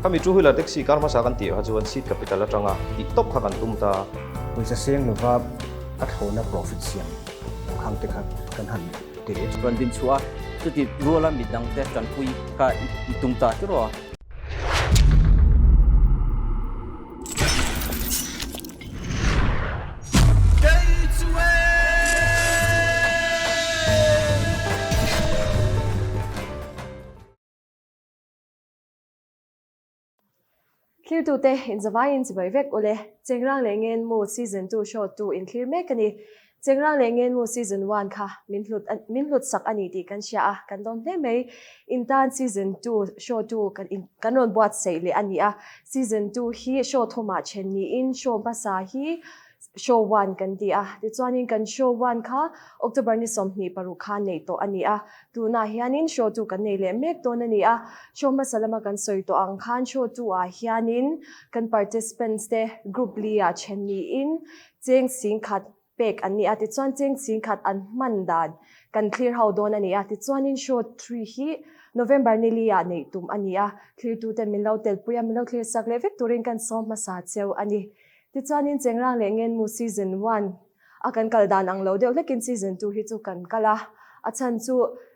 Khami two wheeler taxi car hmasa kan tih kha chuan seat capital atanga tih tawp kha kan tum ta. Pawisa seng lova a thlawhna profit siam khang te kha kan han teh. Rawn din chhuah a, chuti ruala midangte tanpui kha i tum ta chu rawh. Thlirtute inzavaiin chibai vek ule. Chengrang leh Ngenmu Season 2 show tu inthlir mek a ni. Chengrang leh Ngenmu Season 1 kha min hlut min hlut sak a ni tih kan hria a, kan lawm hle mai. In tan Season 2 show tu kan in kan rawn buatsaih leh a ni a. Season 2 hi show thumah then niin show hmasa hi Show one kan ti a, tichuanin kan show one kha October ni 26 khan neih tawh a ni a, tunah hianin show two kan nei leh mek dawn a ni a, show hmasa lama kan sawi tawh ang khan show two ah hianin kan participants te group li ah then niin cheng singkhat pek an ni a, tichuan cheng singkhat an hman dan kan thlir ho dawn a ni a, tichuanin show three hi November ni li ah neih tum a ni a, thlirtuten min lo telpui a, min lo thlir sak leh vek turin kan sawm hmasa cheu a ni. Tichuanin Chengrang leh Ngenmu Season one a kan kal dan ang lo deuh hlekin Season two hi chu kan kal a, a chhan chu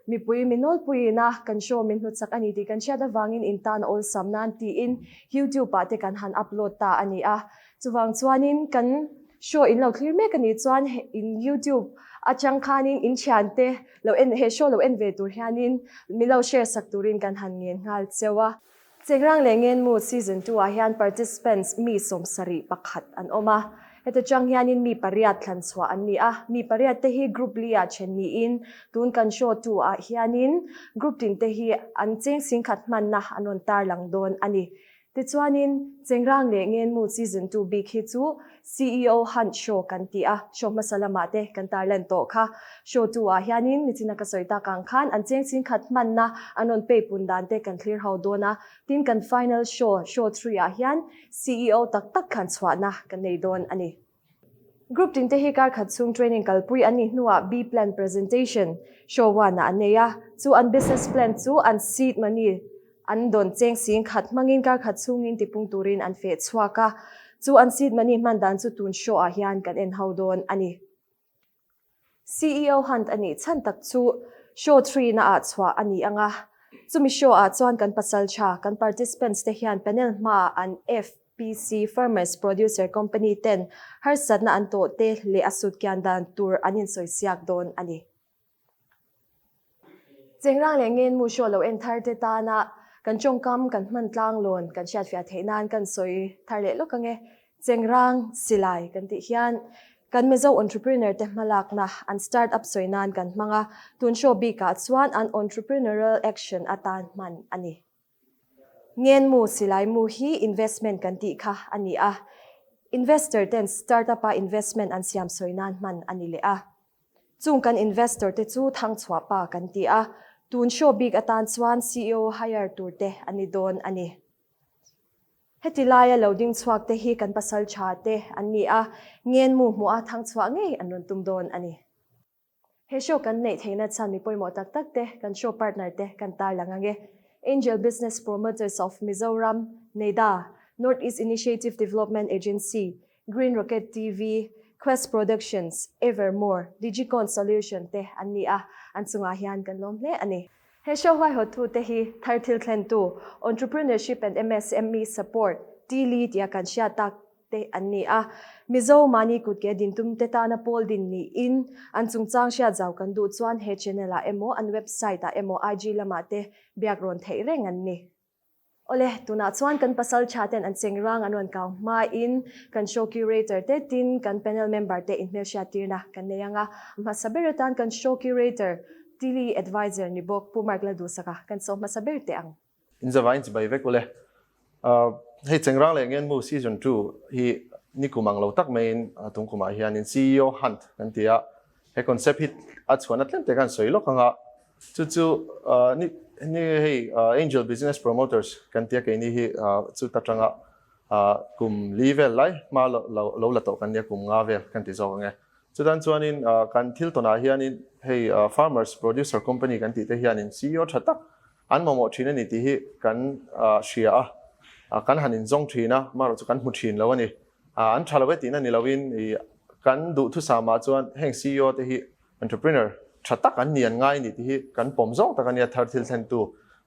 mipui mi nawlpuiin a kan show min hlutsak a ni tih kan hriat avangin in tan a awlsam nan tiin YouTube ah te kan han upload ta a ni a. Chuvang chuanin kan show in lo thlir mek a nih chuan in YouTube atang khanin in thiante lo en he show lo en ve tur hianin min lo share sak turin kan han ngen nghal cheu a. Chengrang leh Ngenmu Season 2 ah hian participants mi 71 an awm a. Heta chang hianin mi pariat thlan chhuah an ni a. Mi pariat te hi group li ah then niin tun kan show 2 ah hianin group tin te hi an cheng singkhat hmanna an rawn tarlang dawn a ni. Tichuanin Chengrang leh Ngenmu Season 2 bik hi chu CEO Hunt Show kan ti a, show hmasa lamah te kan tarlan tawh kha. Show 2 ah hianin nichina ka sawi tak ang khan an cheng chingkhat hmanna an rawn pay pun dan te kan thlir ho dawn a, tin kan final show, show 3 ah hian CEO tak tak khan chhuahna kan nei dawn a ni. Group tin te hi kar khat chhung training kalpui an nih hnuah B-plan presentation, show 1 ah an nei a, chu an business plan chu an seed money an dawn cheng sing khat hmangin kar khat chhungin tipung turin an feh chhuak a, chu an seed money hman dan chu tun show ah hian kan en ho dawn a ni. CEO Hunt a nih chhan tak chu show 3 na ah chhuah a ni ang a, chumi show ah chuan kan pasal tha, kan participants te hian panel hmaah an FPC, Farmers Producer Company, ten harsatna an tawh te leh a sut kian dan tur an insawi siak dawn a ni. Chengrang leh Ngenmu show lo en thar te tana kan tawngkam kan hman tlang lawn kan hriatfiah theih nan kan sawi thar leh lawk ange. Chengrang silai kan tih hian kan Mizo entrepreneur te hmalakna an start up sawi nan kan hmang a, tun show bikah chuan an entrepreneurial action atan hman a ni. Ngenmu silai mu hi investment kan tih kha a ni a, investor ten start up a investment an siam sawi nan hman a ni leh a. Chung kan investor te chu thang chhuah pa kan ti a, tun show bik atan chuan CEO hire tur te a ni dawn a ni. Heti laia lo ding chhuak te hi kan pasal tha te an ni a, ngenmu hmuh a thang chhuah ngei an rawn tum dawn a ni. He show kan neih theihna chhan mi pawimawh tak tak te, kan show partner te kan tarlang ang e. Angel Business Promoters of Mizoram, NEDA, North East Initiative Development Agency, Green Rocket TV, Quest Productions, Evermore, Digicon Solution te an ni a, an chungah hian kan lawm hle a ni. He show huaihawttu te hi thar thil thlentu, Entrepreneurship and MSME Support, TLE tia kan hriat tak te an ni a. Mizo mahni kutke dintum te tana pawl din niin an chungchang hriat zau kan duh chuan he channel ah emaw an website ah emaw IG lamah te biak rawn theih reng an ni. Awle, tunah chuan kan pasal tha ten an chengrang an rawn kau hmain kan show curator te tin kan panel member te inhmelhriat tirna kan nei ang a. Hmasa ber atan kan show curator, Tilly advisor ni bawk Pu Mark Lalduhsaka kan saw hmasa ber teh ang. In zavain chibai vek ule. Hei Chengrang leh Ngenmu season 2 hi nikum ang lo tak maiin tung kumah hianin CEO Hunt kan ti a. He concept hi a chhuahna tlem te kan sawi lawk ang a. Chu chu ni ni hei Angel Business Promoters kan tia keini hi chu ta tanga kum li vel lai hma lo lo la tawh kan nia kum nga vel kan ti zawk ang e. Chutan chuanin kan thil tawnah hianin hei Farmers Producer Company kan tih te hianin CEO tha tak an mamawh thin a ni tih hi kan hria a. Kan han inzawng thin a, amaherawhchu kan hmu thin lo a ni. An tha lo e tihna ni loin kan duhthusam ah chuan heng CEO te hi entrepreneur tha tak an ni an ngai ni tih hi kan pawm zawng tak a nia thar thil thlentu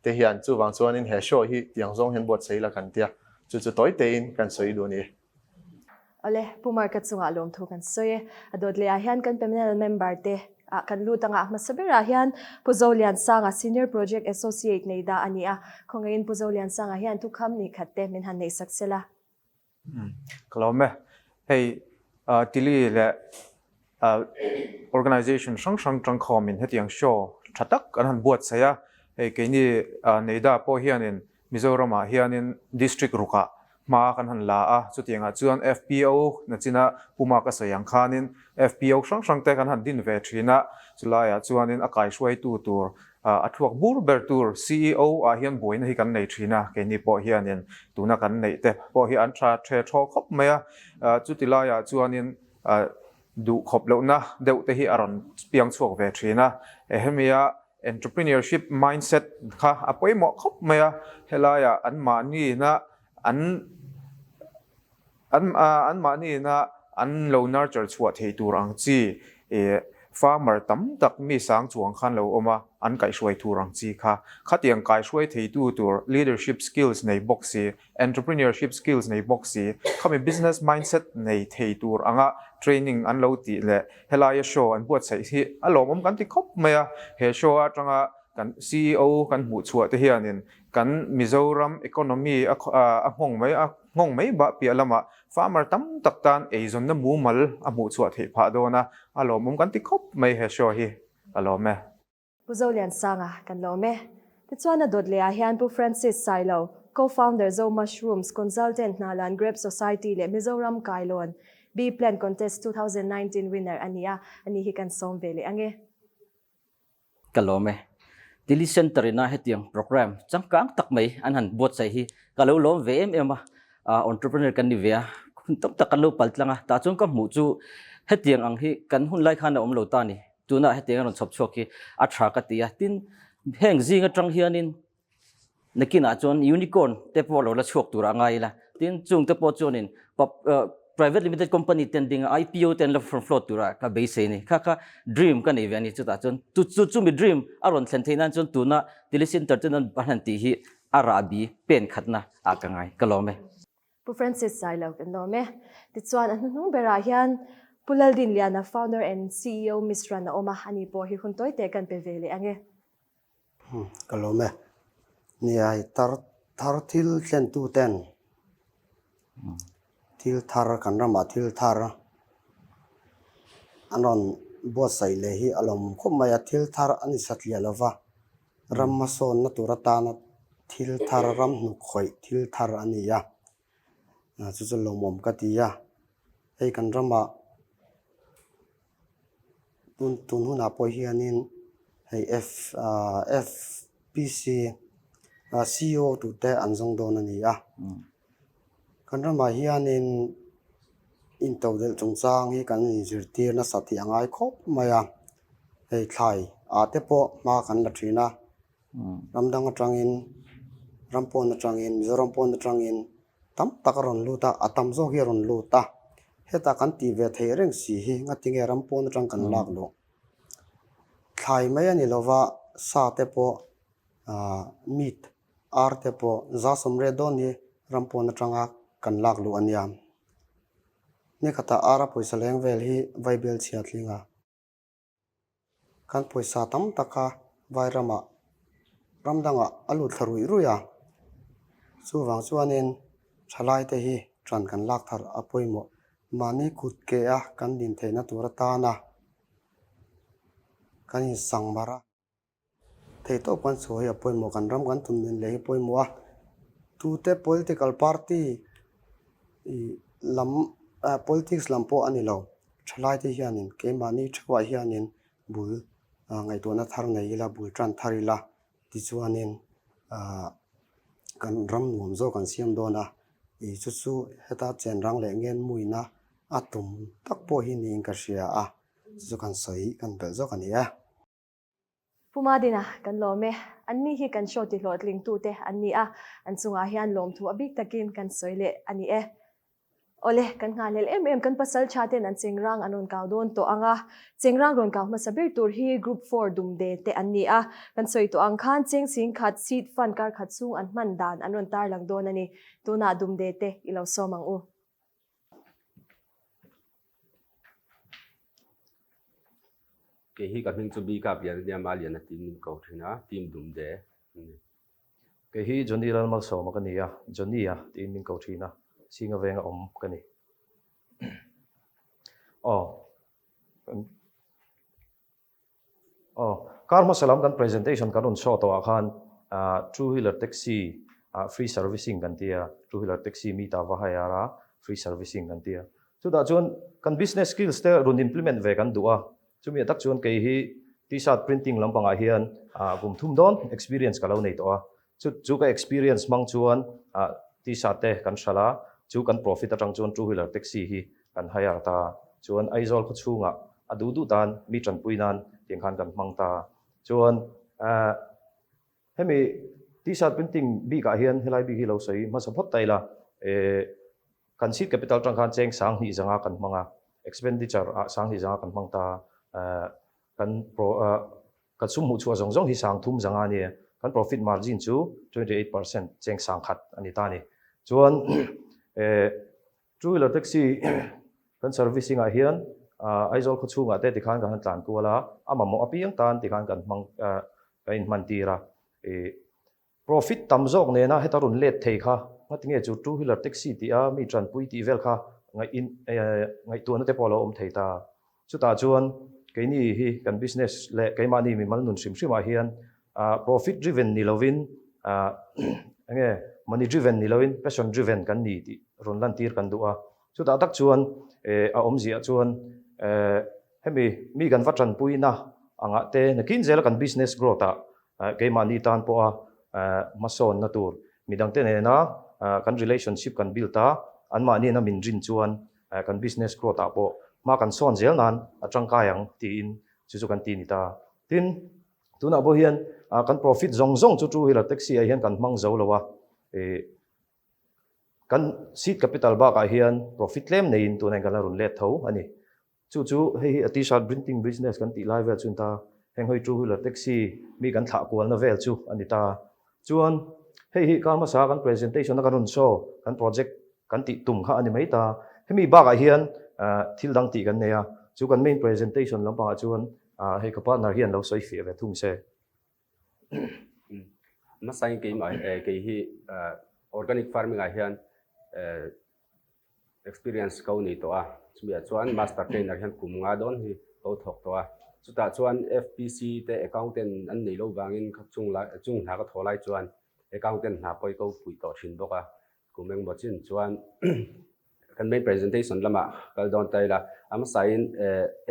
te hian chuvang chuanin he show hi tiang zawng hian buatsaih ila kan tia chu chu tawi tein kan sawi duh a ni. Awle, Pu Marka chungah lawmthu kan sawi e. A dawt leh ah hian kan panel member te ah kan lut anga hmasa berah hian Pu Zoliansanga Senior Project Associate nei dah a ni a, khawngaihin Pu Zoliansanga hian thukham ni khat te min han neih sak sela. Ka lawm e. Hei Tili leh organization hrang hrang tangkhawmin hetiang show tha tak an han buatsaih a. Hei keini Neida pawh hianin Mizoramah hianin district rukah hma kan han la a, chutiangah chuan FPO nachina puma ka sawi ang khanin FPO hrang hrang te kan han din ve thin a, chulaiah chuanin a kaihruaitu tur A thluak bur ber tur ceo ah hian buaina hi kan nei thin a, keini pawh hianin tuna kan neih te pawh hi an tha the thaw khawp mai a, chuti laiah chuanin duh khawp lohna deuh te hi a rawn piang chhuak ve thin a, hemia entrepreneurship mindset kha a pawimawh khawp mai a, helaiah anmahniina an An anmahniina an lo nurture chhuah thei tur ang chi farmer tam tak mi sang chuang khan lo awm a, an kaihhruai tur ang chi kha. Khatiang kaihhruai theitu tur leadership skills nei bawk si, entrepreneurship skills nei bawk si, khami business mindset nei thei tur anga training an lo tih leh helaia show an buatsaih hi a lawmawm kan ti khawp mai a. He show atanga kan ceo kan hmuh chhuah te hianin kan Mizoram economy a nghawng mai a. Nghawng mai bah piah lamah farmer tam tak tan eizawnna mumal a hmuh chhuah theih phah dawn a, a lawmawm kan ti khawp mai he show hi ka lawm e. Pu Zoliansanga kan lawm e. Tichuan a dawt leh ah hian Pu Francis Sailo, Co-founder Zo Mushrooms, Consultant Hnalan Grape Society leh Mizoram Kailawn Bee Plant Contest 2019 winner a ni a, ani hi kan sawm ve leh ang e. Ka lawm e. Tili Centre ina hetiang programme changkang tak mai an han buatsaih hi ka lo lawm ve em em a, entrepreneur kan ni ve a, hun tam tak kan lo pal tlang a, tah chuan ka hmuh chu hetiang ang hi kan hun lai khan a awm lo ta a ni, tunah hetiang a rawn chhawp chhuak hi a tha ka ti a, tin heng zing atang hianin Nakinah chuan unicorn te pawh lo la chhuak tur a ngai ila. Tin, chung te pawh chuanin private limited company ten dinga IPO te an la from float tura ka beisei ni. Kha kha dream ka nei ve a ni. Chutah chuan chu chumi dream a rawn thlen theih nan chuan tuna Telecenter ten an han tih hi a rahbi pen khatna ah ka ngai. Ka lawm e. Pu Francis Sailo kan lawm e. Tichuan a hnuhnung berah hian Pu Laldinliana founder and ceo Misran a awm a, ani pawh hi hun tawi te kan pe ve leh ang e. Ka lawm e. Nia hei tar thar thil thlen tu ten thil thar kan ramah thil thar an rawn buatsaih leh hi a lawm khawp mai a, thil thar a ni satliah lo va, ram hmasawnna tur atana thil thar ram hnuk khawih thil thar a ni a, chu chu lawmawm ka ti a, hei kan ramah. Tun tun hunah pawh hianin hei F ah FPC ah ceo tur te an zawng dawn a ni a. Kan ramah hianin intodelh chungchang hi kan inzirtir nasa tih a ngai khawp mai a. Hei thlai ah te pawh hma kan la thin a. Ram dang atangin ram pawn atangin Mizoram pawn atangin tam tak a rawn lut a, a tam zawk hi a rawn lut a. Hetah kan tih ve theih reng si hi ngatinge ram pawn atang kan lak luh. Thlai mai a ni lova sa te pawh ah meat ar te pawh za sawmriat dawn hi ram pawn atanga kan lak luh a nia. Nikhatah ar a pawisa leng vel hi vaibel chhia tling a. Kan pawisa tam taka vai ramah ram dangah a lut thla ruih ruih a, chuvang chuanin thalaite hi ṭan kan lak thar a pawimawh. Mahni kut ke a kan din theihna tur atana kan insang mar a. Theihtawp kan chhuah hi a pawimawh, kan ram kan tum nen leh hi pawimawh a, tute political party ih lam ah politics lam pawh a ni lo, thalai te hianin keimahni theuhah hianin bul ah ngaihtuahna thar nei ila bul tan thar ila tichuanin ah kan ram nuam zawk kan siam dawn a, ih chu chu heta chenrang leh ngenmuina a tum tak pawh hi niin ka hria a, chu chu kan sawi kan belh zawk a ni e. Pu Madina, kan lawm e. Anni hi kan show tihlawhtlingtute an ni a, an chungah hian lawmthu a bik takin kan sawi leh a ni e. Awle, kan nghahhlelh em em kan pasal tha ten an chengrang an rawn kau dawn tawh ang a, chengrang rawn kau hmasa ber tur hi Group Four Dumde te an ni a, kan sawi tawh ang khan cheng ching khat seed fund kar khat chhung an hman dan an rawn tarlang dawn a ni. Tunah Dumde te i lo sawm ang u. Kei hi ka hming chu Bika Pian a nia, Maliana tiin min ko thin a, Team Dumde a ni. Kei hi Johnny Lalmalsawma ka ni a, Johnny-a tiin min ko thin a, Singa venga awm ka ni. Aw, Aw, kar hmasa lam kan presentation kan rawn show tawhah khan two wheeler taxi free servicing kan ti a, two wheeler taxi meter va hire a free servicing kan ti a. Chutah chuan kan business skills te rawn implement ve kan duh a, chumi ah tak chuan kei hi t-shirt printing lampangah hian kum thum dawn experience ka lo nei tawh a, chu chu ka experience hmang chuan t-shirt te kan hralh a, chu kan profit atang chuan two wheeler taxi hi kan hire ta. Chuan Aizawl khaw chhungah a duh duh tan mi tanpui nan tiang khan kan hmang ta. Chuan hemi t-shirt printing bikah hian helai bik hi lo sawi hmasa phawt ta ila, kan seed capital atang khan cheng 2000 zanga kan hmang a, expenditure ah 2000 zanga kan hmang ta, kan pro Kan sum hmuhchhuah zawng zawng hi 30 zanga a ni. Kan profit margin chu 28% cheng 1000 a ni ta a ni. Chuan two wheeler taxi kan servicing ah hian Aizawl khaw chhungah te tikhan kan han tlan kual a, a mamawh apiang tan tikhan kan hmang kan inhman tir a. Profit tam zawk nena heta rawn let thei kha ngatinge chu two wheeler taxi tih a mi tanpui tih vel kha ngaihtuahna te pawh a lo awm thei ta. Chutah chuan keini hi kan business leh keimahni mimal nun hrim hrimah hian profit driven ni lovin enge money driven ni lovin passion driven kan ni tih rawn lantir kan duh a. Chutah tak chuan a awmziah chuan hemi mi kan va tanpuina angah te nakin zela kan business growth ah Keimahni tan pawha hmasawnna tur midangte nena kan relationship kan build a, anmahniin a min rin chuan kan business growth ah pawh hma kan sawn zel nan a tangkai ang tiin chu chu kan ti ni ta. Tin, tunah pawh hian kan profit zawng zawng chu two wheeler taxi ah hian kan hmang zo lo a, kan seed capital bakah hian profit tlem neiin tunah hian kan la rawn let tho a ni. Chu chu hei hi a t-shirt printing business kan tih lai vel chu a ni ta. Heng hawi two wheeler taxi mi kan thlah kualna vel chu a ni ta. Chuan hei hi kar hmasa kan presentation a kan rawn show kan project kan tih tum kha a ni mai ta. Hemi bakah hian thil dang tih kan nei a, chu kan main presentation lampangah chuan hei ka partner hian lo sawi fiah ve thung se. Hmasain keimah kei hi organic farming ah hian Experience ko nei tawh a, chumi ah chuan master trainer hian kum nga dawn hi ko thawk tawh a, chutah chuan FPC te accountant an nei lo vangin chung lai chung hna ka thawh lai chuan accountant hna pawh hi ko puih tawh thin bawk a, kum engmaw chin chuan kan main presentation lamah kal dawn ta ila, a hmasain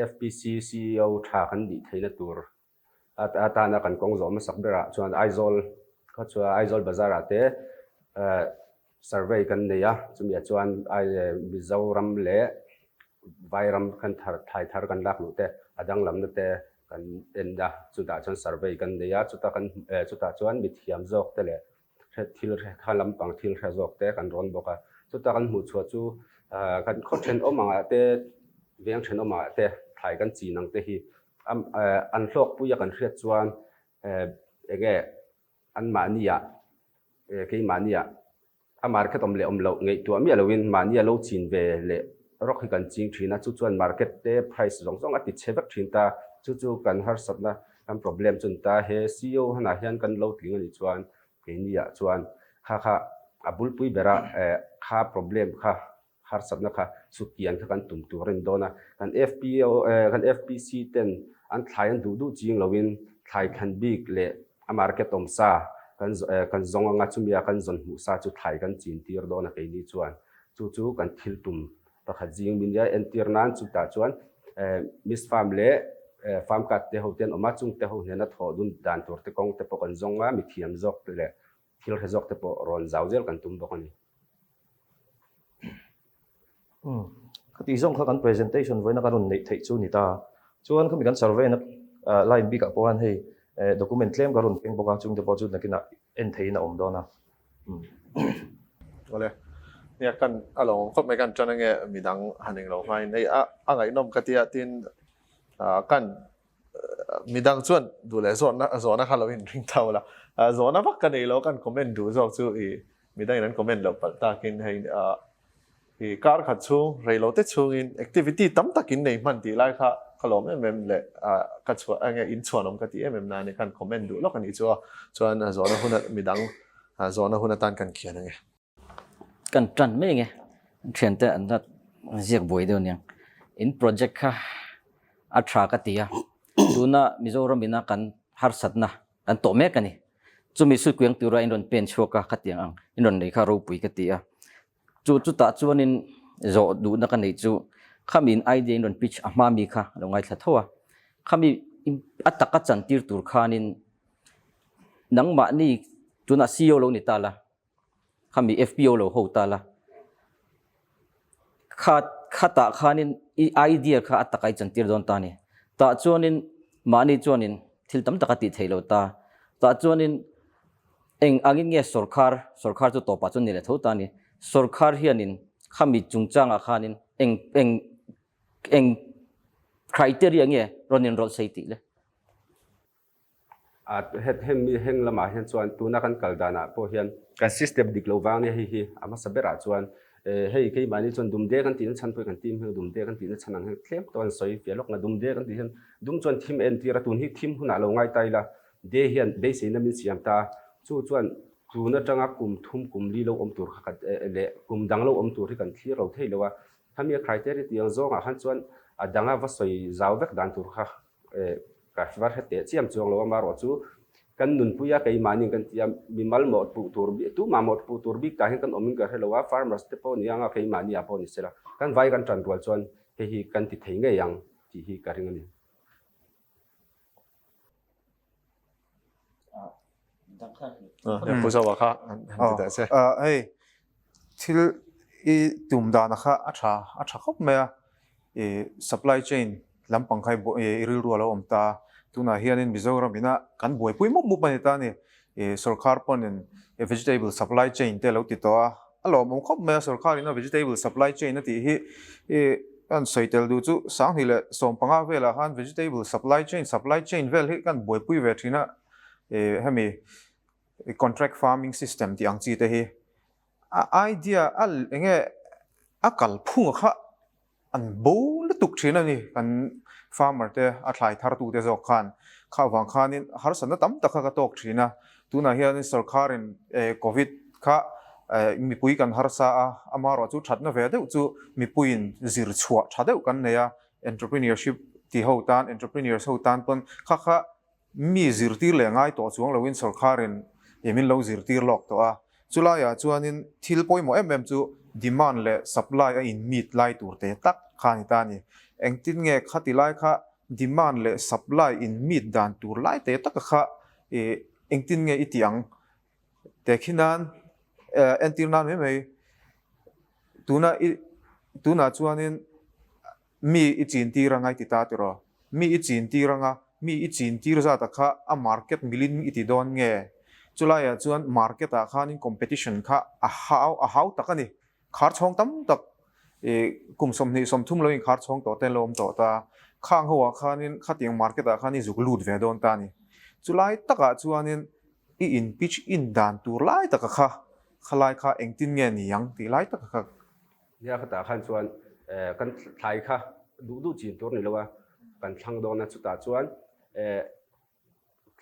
FPC CEO tha kan nih theihna tur atana kan kawng zawh hmasak berah chuan Aizawl kha chuan Aizawl bazar ah te survey kan nei a, chumi ah chuan Mizoram leh Vairam kan thar thlai thar kan lak luh te a danglamna te kan en a, chutah chuan survey kan nei a, chuta kan chutah chuan mithiam zawk te leh thil kha lampang thil hre zawk te kan rawn bawk a, chuta kan hmuh chhuah chu kan khaw thenawm angah te veng thenawm angah te thlai kan chin ang te hi an hlawkpui a kan hriat chuan enge anmahniah keimahniah a market awm leh awm loh ngaihtuah miah loin mahnia lo chin ve leh rawk hi kan ching thin a, chu chuan market te price zawng zawng a ti chhe vek thin ta, chu chu kan harsatna kan problem chu a ni ta, he CEO hanah hian kan lo tling a nih chuan keiniah chuan kha kha a bulpui bera kha problem kha harsatna kha suttian kha kan tum tur a ni dawn a, kan FPO kan FPC ten an thlai an duh duh ching loin thlai thlan bik leh a market awm sa kan kan zawng anga chumia kan zawn hmuh sa chu thlai kan chin tir dawn a keini chuan chu chu kan thil tum pakhat zing min nia entir nan chutah chuan Miss Farm leh Farm Card te ho te an awm a chung te ho hnena thawh dun dan tur te kawng te pawh kan zawng a mithiam zawk te leh thil hre zawk te pawh rawn zau zel kan tum bawk a ni. Umm, khati zawng kha kan presentation vawiina kan rawn neih theih chu ni ta. Chuan khami kan survey na line bikah pawh hian hei. Document tlem ka rawn keng bawk a, chungte pawh chu nakinah en theihin a awm dawn a. Awle, nia kan a lo awm khawp mai kan tan ange midang han englo hmain hei a a ngaihnawm ka tia tin kan midang chuan duh leh zawhna zawhna kha lo inring tho la zawhna vak ka nei lo kan comment duh zawk chu i midangin an comment loh palh takin hei I kar khat chhung, reilo te chhungin activity tam tak in nei hman tih lai kha ka lawm em em leh ka chhuah enge in chhuanawm ka ti em em na ni khan comment duh lawk a nih chu a, chuan zawhna hun midang zawhna hun atan kan khian ange. Kan tan mai ange, thiante an la ziak buai deuh aniang. In project kha a tha ka ti a, tuna Mizoram ina kan harsatna kan tawh mek a ni. Chumi suikuang tura in rawn pen chhuak a, khatiang ang in rawn nei kha ropui ka ti a. Chu chutah chuanin zawh duhna ka neih chu khami in idea in rawn pitch a hma mi kha a lo ngaithla tho a, khami a taka chantir tur khanin nangmahni tunah CEO lo ni ta la, khami FPO lo ho ta la, kha khatah khanin i idea kha a taka i chantir dawn ta a ni. Tah chuanin mahni chuanin thil tam tak a tih theih lo ta, tah chuanin Eng angin nge sawrkhar, sawrkhar chu tawpah chuan ni leh tho ta a ni, sawrkhar hianin khami chungchangah khanin eng eng eng criteria nge rawn inrawlh sei tih le? A het hemi heng lamah hian chuan tuna kan kal danah pawh hian kan system dik lo vang nia hei hi a hmasa berah chuan hei keimahni chuan dumde kan tihna chhan pawh hi kan team hian dumde kan tihna chhan ang hian tlem tawh an sawi fiah lawk nga dumde kan tih hian dum chuan thim a entir a tun hi thim hunah lo ngai ta ila De hian beiseina min siam ta a, chu chuan tun atanga kum thum kum li lo awm tur kha kan leh kum dang lo awm tur hi kan thlir lo thei lo a, khami a criteria tih ang zawngah khan chuan a danga va sawi zau vek dan tur kha ka va hre teh chiam chuang lo a, amaherawh chu kan nunpui a keimahni kan ti a, mimal mawh puh tur tumah mawh puh tur bik tah hian kan awmin ka hre lo a, farmers te pawh ni anga keimahni ah pawh ni sela kan vai kan tan rual chuan hei hi kan ti thei ngei ang tih hi ka ring a ni. Pu Zoa kha han ti ta che. Hei thil i tum dan kha a tha a tha khawp mai a, i supply chain lampang kha i rilru a lo awm ta a, tunah hianin Mizoram ina kan buaipui mup mup a ni ta a ni, i sorkar pawnin vegetable supply chain te a lo ti tawh a, A lawmawm khawp mai a, sorkar in a vegetable supply chain a tih hi i kan sawi tel duh chu Sanghnih leh 15 velah khan vegetable supply chain, supply chain vel hi kan buaipui ve thin a, i hemi contract farming system tih ang chi te hi a idea a enge a kalphung kha An bo lutuk thin a ni, kan farmer te, a thlai thar tute zawk khan. Kha vang khanin harsatna tam tak kha ka tawk thin a, tunah hianin sorkharin Covid kha mipui kan harsa a, amaherawh chu thatna ve deuh chu mipuiin zir chhuah tha deuh kan nei a, entrepreneurship ti ho tan, entrepreneurs ho tan pawn kha kha Mi zirtir leh ngai tawh chuang loin sorkharin i min lo zirtir lawk tawh a, chulaiah chuanin thil pawimawh em em chu demand leh supply a in meet lai tur te tak kha a ni ta a ni. Engtin nge khati lai kha demand leh supply in meet dan tur lai te taka kha i engtin nge i tih ang? Te khi nan entir nan mai mai tuna i tunah chuanin Mi i chin tir anga i ti ta tiraw? Mi i chin tir anga, mi i chin tir zata kha a market milin i ti dawn nge? Chulaiah chuan market ah khanin competition kha a hau a hau tak a ni. Khar chhawng tam tak i kum 20 30 lo in khar chhawng tawh te an lo awm tawh ta. Khang ho ah khanin khatiang market ah khan i zuk lut ve dawn ta a ni. Chulai takah chuanin i in pitch in dan tur lai taka kha khalai kha engtin nge ni ang tih lai taka kha Nia khatah khan chuan kan thlai kha duh duh chin tur ni lo a, kan thlang dawn a, chutah chuan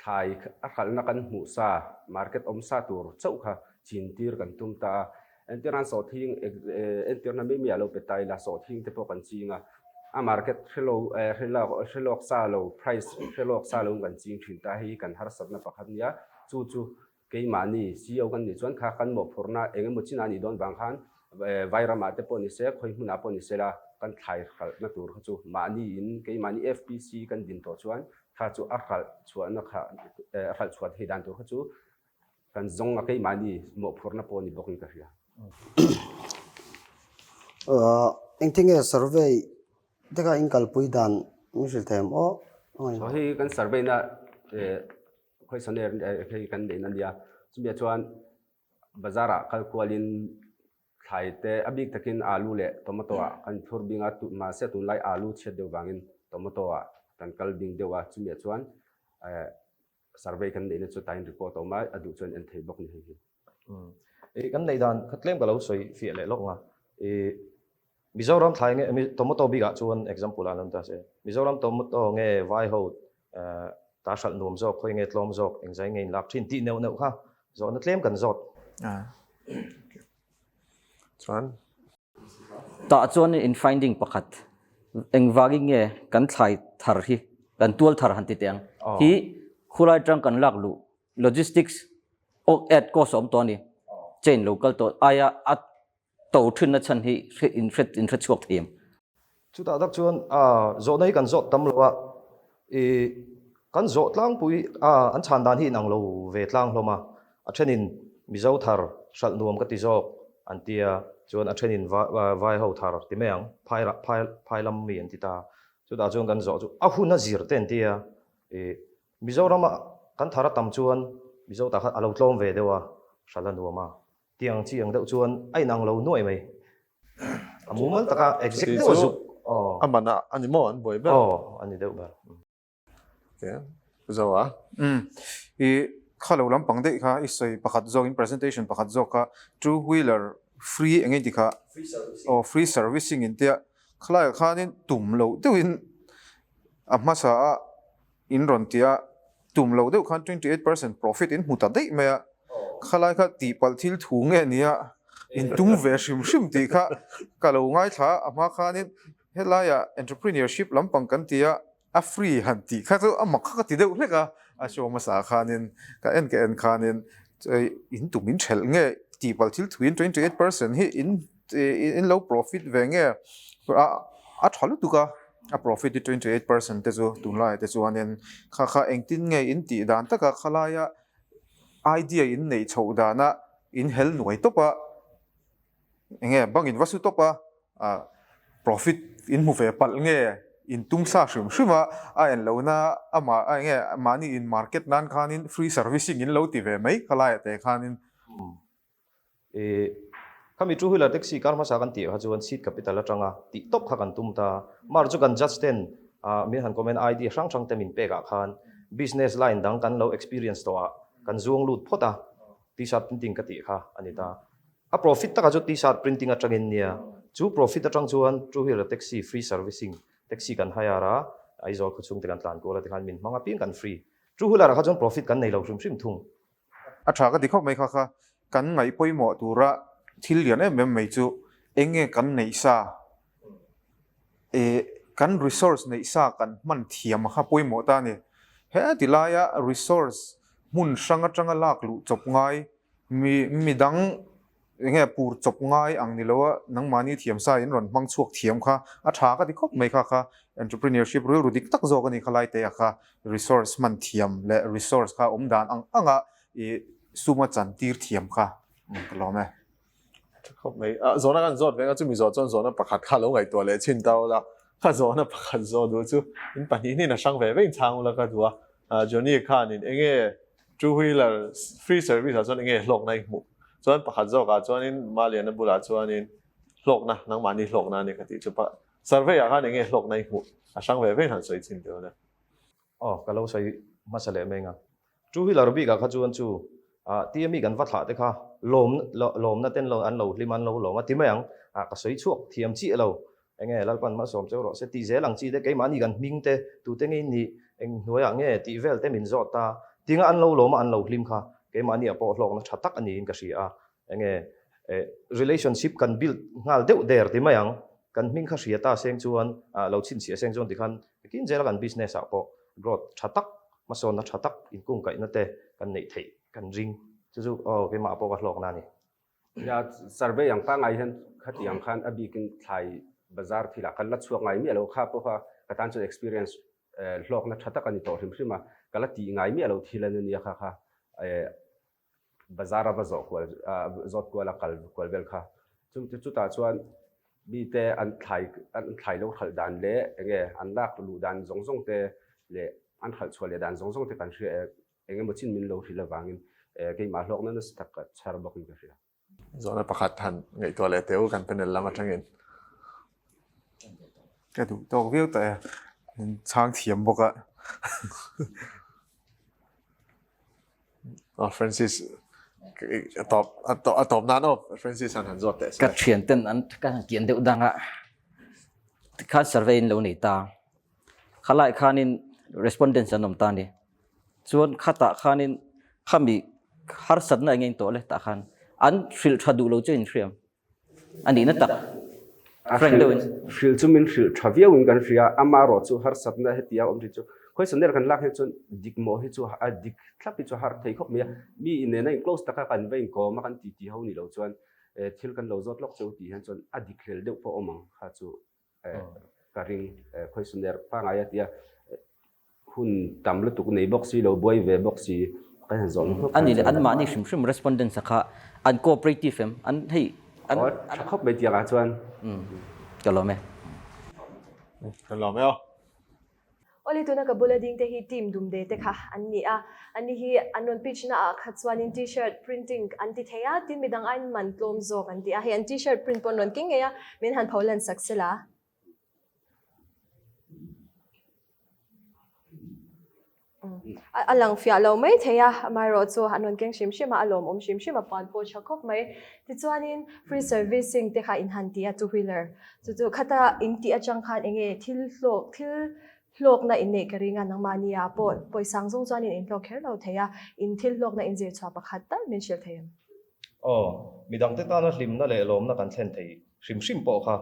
thlai a hralhna kan hmuh sa, market awm sa tur chauh kha chin tir kan tum ta a. Entirnan sawhthing, entirna mai mai ah lo pe ta ila, sawhthing te pawh kan ching a, a market hrelo hrelawk sa lo, price hrelawk sa lo in kan ching thin ta, hei hi kan harsatna pakhat nia, chu chu Keimahni CEO kan nih chuan kha kan mawhphurhna eng emaw chin a nih dawn vang khan Vairamah te pawh ni se, khawi hmunah pawh ni se la, kan thlai hralhna tur kha chu mahni in keimahni FPC kan din tawh chuan kha chu a hralh chhuahna kha a hralh chhuah thei dan tur kha chu kan zawng a keimahni mawhphurhna pawh ni bawkin ka hria. Engtin nge survey te kha in kalpui dan min hrilh thei em aw? Saw hi kan survey na. Questionnaire hei kan neihna nia. Chumi ah chuan bazar ah kal kualin thlai te a bik takin alu leh tomato ah kan thlur bing a, mahse tunlai alu chhiat deuh vangin tomato ah kan kal bing deuh a, chumi ah chuan survey kan neihna chu tain report a awm a, a duh chuan en thei bawk ni hei hi. I kan neih dan kha tlem ka lo sawi fiah leh lawk nga. I Mizoram thlai nge tomato bikah chuan example ah an awm ta se. Mizoram tomato nge vai ho ta hralh nuam zawk khawi nge tlawm zawk engzai nge in lak thin tih neuh neuh kha zawhna tlem kan zawt. Chuan Tah chuan in finding pakhat engvangin nge kan thlai thar hi kan tual thar han ti teh ang hi khulai tang kan lak luh logistics add cost a awm tawh a ni chain lo kal tawh aia a to thinna chhan hi in hre in hre chhuak thei em? Chutah tak chuan zawhna hi kan zawh tam lo a, i kan zawh tlangpui a an chhan dan hi inang lo ve tlang hlawm a, a thenin Mizo thar hralh nuam ka ti zawk an tia chuan a thenin vai ho thar ti mai ang phai phai phai lam mi an ti ta, chutah chuan kan zawh chu a hun a zir te an tia i Mizorama kan thar a tam chuan Mizo tah khan a lo tlawm ve deuh a, hralh a nuam a, Tiang chi ang deuh chuan a inang lo nuai mai. A mumal taka exact deuh a zuk. A man a a ni maw an buai ber? Aw, a ni deuh ber. Okay, zo a. Umm, i kha lo lampang daih kha i sawi pakhat zawk in presentation pakhat zawk kha two wheeler free eng engti kha? Free servicing. Aw, free servicing in tia khalaiah khanin tum loh deuhin a hmasa a in rawn ti a, tum lo deuh khan 28% profit in hmu ta daih mai a, khalai kha tihpalh thil thu nge nia in tum ve hrim hrim tih kha ka lo ngaithla a, a hma khanin helaiah entrepreneurship lampang kan ti a, a free han tih kha chu a mak kha ka ti deuh hlek a, a show hmasa khanin ka en ka en khanin in tum in thelh nge tihpalh thil thu in 28% hi in in lo profit ve nge a a tha lutuk a a profit hi 28% te chu tunlai te chuanin kha kha engtin nge in tih dan taka khalaia idea in neih chhoh dana in hel nuai tawp a enge bank in va su tawp a profit in hmu ve palh nge in tum sa hrim hrim a a en lohna amah enge mahni in market nan khanin free servicing in lo ti ve mai khalaia te khanin. I khami two wheeler taxi kar hmasa kan tih kha chuan seat capital atanga tih tawp kha kan tum ta. Mar chu kan judge ten min han comment idea hrang hrang te min pek ah khan business line dang kan lo experience tawh ah kan zuang lut phawt a, t-shirt printing ka tih kha a ni ta. A profit takah chu t-shirt printing atangin nia, chu profit atang chuan two wheeler taxi free servicing taxi kan hire a, Aizawl khawchhung te kan tlan kual a tikhan min hmang apiang kan free. Two wheeler ah kha chuan profit kan nei lo hrim hrim thung. A tha ka ti khawp mai kha kha kan ngaih pawimawh tura thil lian em em mai chu eng nge kan neih sa eh kan resource neih sa kan hman thiam kha pawimawh ta a ni. He ti laia resource hmun hrang atanga lak luh chawp ngai mi midang Enge pur chawp ngai ang ni lo a, nangmahni thiam sa in rawn hmang chhuak thiam kha a tha ka ti khawp mai kha kha entrepreneurship rilru dik tak zawk a ni kha lai te a kha resource hman thiam leh resource kha awm dan ang ang a i suma chan tir thiam kha ka lawm e. Tha khawp mai. A zawhna kan zawt veng a chumi zawh chuan zawhna pakhat kha lo ngaihtuah leh chhin ta ula, kha zawhna pakhat zawh duh chu in pahnih hnin a hrang ve ve in chhang ula ka duh a, Johnny khanin enge Two wheeler free service ah chuan enge hlawkna i hmuh? Chuan pakhat zawk ah chuanin Maliana bulah chuanin hlawkna, nangmahni hlawkna a ni ka tih chu pa survey ah khan enge hlawkna i hmuh? A hrang ve ve in han sawi chin teh awle. Aw, ka lo sawi hmasa leh mai nga. Two wheeler bik ah kha chuan chu ah TME kan va thlah te kha lawm lawmna ten lo an lo hlim an lo lawm a ti mai ang. Ah ka sawi chhuak thiam chiah lo. Enge Lalpan malsawm cheu rawh se tih zel ang chi te keimahni kan hming te tute nge nih eng hnuaiah nge tih vel te min zawt ta tinga an lo lawm a an lo hlim kha keimahni ah pawh hlawkna tha tak a niin ka hria a enge relationship kan build nghal deuh der ti mai ang kan hming kha hria ta seng chuan ah lo chhinchhiah seng chuan tikhan kin zela kan business ah pawh growth tha tak hmasawnna tha tak inkungkaihna te kan neih theih kan ring chu chu aw keimah pawh ka hlawkna a ni. Nia, survey ang pangngai hian khati ang khan a bikin thlai bazar thilah kan la chhuak ngai miah lo kha pawh kha ka tan chuan experience hlawkna tha tak a ni tawh hrim hrim a, ka la tih ngai miah lo thil a nia kha kha bazar a va zawh kual zawt kual a kal kual vel kha. Chungte chutah chuan mite an thlai an thlai lo hralh dan leh enge an lak luh dan zawng zawng te leh an hralh chhuah leh dan zawng zawng te kan hria e. Eng emaw chin min lo hrilh avangin keimah hlawkna nasa tak ka chhar bawkin ka hria. Zawhna pakhat han ngaihtuah leh teh u kan panel lam atangin. Ka duh tawk viau tawh e, min chhang thiam bawk a. Oh Francis a tawp a tawp nan aw Francis han han zawt teh se. Ka thian ten an ka han kian deuh dang a tikhan survey in lo nei ta. Khalai khanin respondents an awm ta ni. Chuan khatah khanin khami harsatna eng eng tawh le tah khan an hrilh tha duh lo che in hriam. A nihna tak frank deuhin. Hrilh chu min hrilh tha viau in kan hria, amarawh chu harsatna hetia awm thin chu questionnaire kan lak hian chuan dik maw hi chu a dik thlap hi chu har thei khawp mai a, mi inena in close taka kan va inkawm a kan titi ho ni lo chuan thil kan lo zawt lawk cheu tih hian chuan a dik hlel deuh pawh awm ang kha chu ka ring questionnaire pangai a tia hun tam lutuk nei bawk si lo buai ve bawk si kan han zawh hlawk ani le an mahni hrim hrim respondents a kha an cooperative em an hei an tha khawp mai tiang ah chuan ka lawm e ka lawm e aw Awle tuna ka bula ding te hi team dumde te kha an ni a, an ni hi an rawn pitch na ah kha chuanin t-shirt printing an ti thei a, tin midang aiin man tlawm zawk an ti a, hei an t-shirt print pawh an rawn keng ngei a, min han pho lan sak sela. A lang fiah lo mai thei a, amaherawh chu an rawn keng hrim hrim a, a lawmawm hrim hrim a, puan pawh tha khawp mai. Tichuanin free servicing te kha in han ti a, two wheeler chu chu khata in tih atang khan eng nge thil hlawk thil hlawkna in neih ka ring a, nangmahni ah pawh pawisang zawng chuanin in hlawk kher lo thei a, in thil hlawkna in zir chhuah pakhat tal min hrilh thei em? Aw, midangte tana hlimna leh lawmna kan thlen thei hrim hrim pawh kha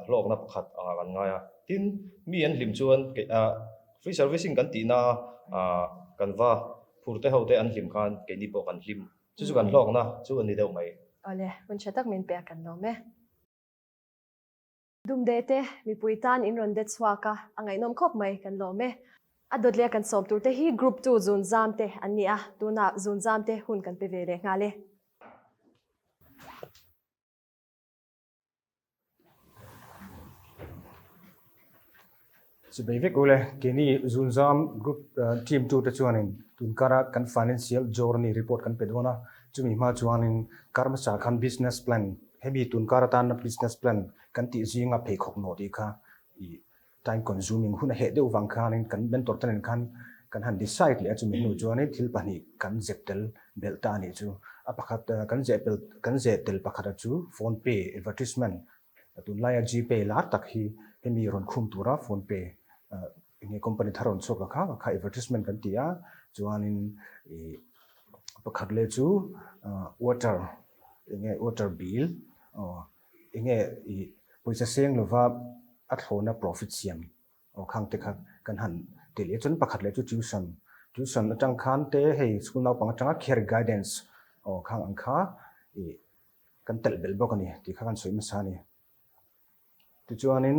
hlawkna pakhat angah kan ngai a. Tin, mi an hlim chuan free servicing kan tihna a kan va phurte ho te an hlim khan keini pawh kan hlim. Chu chu kan hlawkna chu a ni deuh mai. Awle, hun tha tak min pe a kan lawm e. Dumde te, mipui tan in rawn de chhuak a, a ngaihnawm khawp mai, kan lawm e. A dawt leh kan sawm tur te hi Group 2 zunzam te an ni a, tunah zunzam te hun kan pe ve leh nghal e. Chubei vek ule, keini Zunzam Group team tu te chuanin tunkara kan financial journey report kan pe dawn a, chumi hma chuanin kar hmasa khan business plan, hemi tunkar atana business plan kan tih zinga pheikhawk nawh tih kha i time consuming hun a heh deuh vang khanin kan mentor te nen khan kan han decide leh a, chumi hnu chuanin thil pahnih kan zep tel belh ta a nih chu. A pakhat kan zeh pel kan zeh tel pakhata chu phone pay advertisement tunlaia Gpay lar tak hi hemi rawn khum tura phone pay enge company thar rawn chhuak la kha kha advertisement kan ti a, chuanin ih pakhat leh chu water enge water bill aw Enge i pawisa seng lova a thlawna profit siam aw khang te kha kan han ti leh chuan pakhat leh chu tuition, tuition atang khan te hei school naupang atanga career guidance aw khang ang kha i kan telh belh bawk a ni tih kha kan sawi hmasa a ni. Tichuanin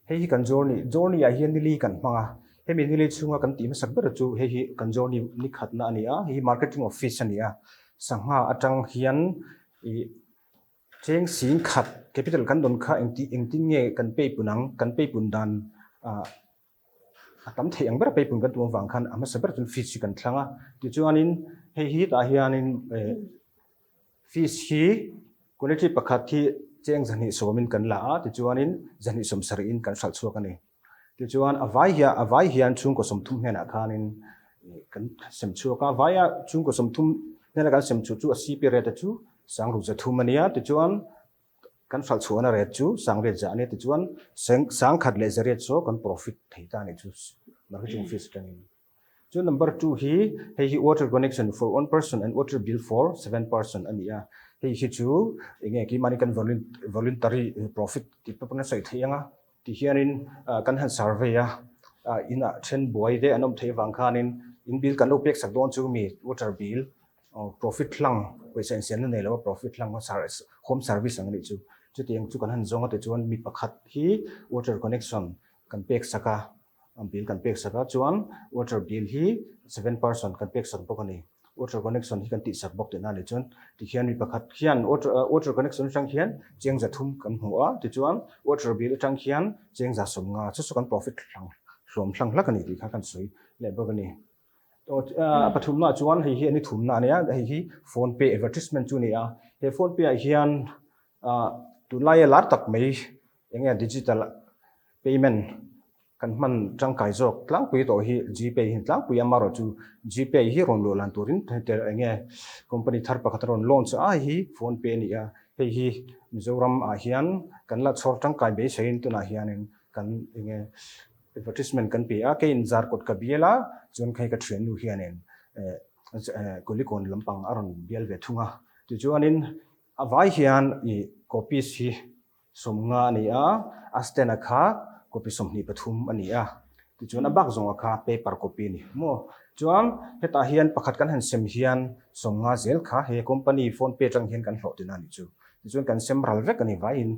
Hei hi kan journey, journey ah hian nili kan hmang a, hemi nili chhunga kan tih hmasak ber chu hei hi kan journey ni khatna a ni a, hei hi marketing office a ni a, sangha atang hian ih cheng sing khat capital kan dawn kha engti engtin nge kan pay pun ang, kan pay pun dan ah a tam theih ang ber pay pun kan tum avang khan a hmasa ber chuan fees hi kan thlang a, tichuanin hei hi tah hianin eh Fees hi quality pakhat hi cheng 270 in kan la a, tichuanin 270 in kan hralh chhuak a ni. Tichuan a vai hian a vai hian chhungkaw 30 hnenah khanin kan sem chhuak a, vaia chhungkaw 30 hnena kan sem chhuah chu a CP rate chu sangru 300 a nia, tichuan kan hralh chhuahna rate chu sangriat zah a nia, tichuan sangkhat leh zariat saw kan profit thei ta a nih chu marketing fees atangin. Chu number 2 hi hei hi water connection for one person and water bill for 7 person a ni a. Hei hi chu enge keimahni kan voluntary profit tih pawh kan sawi thei ang a. Ti hianin kan han survey a, inah then buai te an awm theih avang khanin in bill kan lo pek sak dawn chu mi water bill profit hlang pawisa insiamna nei lo a profit hlang home service ang a nih chu. Chutiang chu kan han zawng a tichuan mi pakhat hi water connection kan pek sak a. Bill kan pek sak a, chuan water bill hi 7 person kan pek sak bawk a ni. Water connection hi kan tih sak bawk tihna a ni. Chuan tikhian mi pakhat hian water water connection atang hian cheng 300 kan hmu a, tichuan water bill atang hian cheng 150 chu chu kan profit hlang hlawm hlang hlak a ni tih kha kan sawi leh bawk a ni. A pathumna chuan hei hi a ni thumna a nia, hei hi phone pay advertisement chu a ni a. He phone pay ah hian tunlaia lar tak mai eng nge digital payment kan hman tangkai zawk tlangpui tawh hi Gpay hi tlangpui a, amaherawh chu Gpay hi rawn luah lan turin eng nge company thar pakhat a rawn launch a, hei hi phone pay a ni a, hei hi Mizoram ah hian kan la chhawr tangkai beiseiin tunah hianin kan eng nge advertisement kan pe a, keiin Zarkawt ka bial a, chuan hei ka thiannu hianin Kulikawn lampang a rawn bial ve thung a, tichuanin a vai hian ih copies hi 50 a ni a, a stand a kha copy 23 a ni a, tichuan a bak zawng a kha paper copy a ni maw? Chuan hetah hian pakhat kan han sem hian 50 zel kha he company phone pay atang hian kan hlawh tina a nih chu. Tichuan kan sem ral vek a ni vaiin.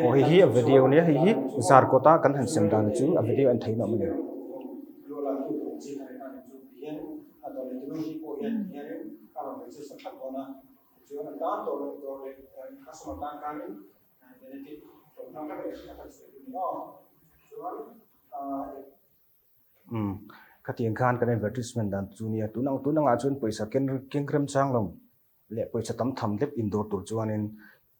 Aw hei hi a video nia hei hi Zarkawt a kan han sem dan chu a video en theih nawm a ni. Umm khatiang khan kan advertisement dan chu nia tun ang tun angah chuan pawisa ken keng remchang lo leh pawisa tam tham deuh indawr tur chuanin